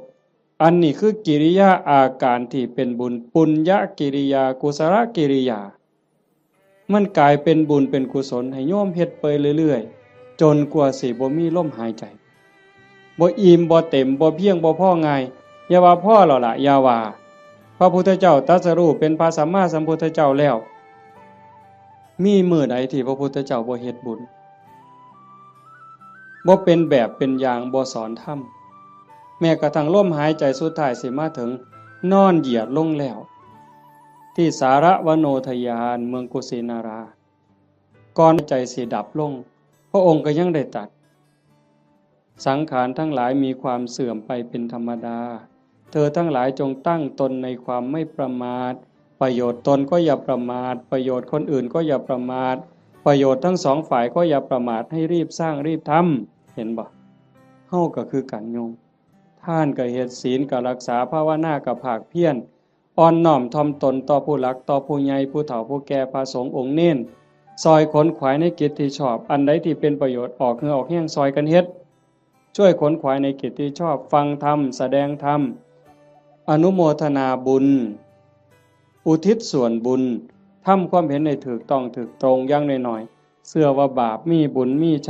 อันนี้คือกิริยาอาการที่เป็นบุญ ปุญญกิริยา กุศลกิริยา มันกลายเป็นบุญเป็นกุศลให้โยมเฮ็ดไปเรื่อยๆ จนกว่าสิบ่มีลมหายใจ บ่อิ่มบ่เต็ม บ่เพียงบ่พอง่าย อย่าว่าพอแล้วล่ะ อย่าว่า พระพุทธเจ้าตรัสรู้เป็นพระสัมมาสัมพุทธเจ้าแล้ว มีมื้อใดที่พระพุทธเจ้าบ่เฮ็ดบุญ บ่เป็นแบบเป็นอย่าง บ่สอนธรรม แม้กระทั่งลมหายใจสุดท้ายสิมาถึง นอนเหยียดลงแล้ว ที่สารวโนทยานเมืองกุสินารา ก่อนใจสิดับลง พระองค์ก็ยังได้ตรัส สังขารทั้งหลายมีความเสื่อมไปเป็นธรรมดา เธอทั้งหลายจงตั้งตนในความไม่ประมาท ประโยชน์ตนก็อย่าประมาท ประโยชน์คนอื่นก็อย่าประมาท ประโยชน์ทั้งสองฝ่ายก็อย่าประมาท ให้รีบสร้างรีบทำ เห็นบ่ เฮาก็คือกันโยม ทานก็เฮ็ด ศีลก็รักษา ภาวนาก็ภาคเพียร อ่อนน้อมถ่อมตนต่อผู้หลัก ต่อผู้ใหญ่ ผู้เฒ่า ผู้แก่ พระสงฆ์องค์เณร ซอยขนขวายในกิจที่ชอบ อันใดที่เป็นประโยชน์ ออกเหงื่อออกแฮงซอยกันเฮ็ด ช่วยขนขวายในกิจที่ชอบ ฟังธรรม แสดงธรรม อนุโมทนาบุญ อุทิศส่วนบุญ ทำความเห็นให้ถูกต้องถูกตรง อย่างน้อยๆ เชื่อว่าบาปมี บุญมี ช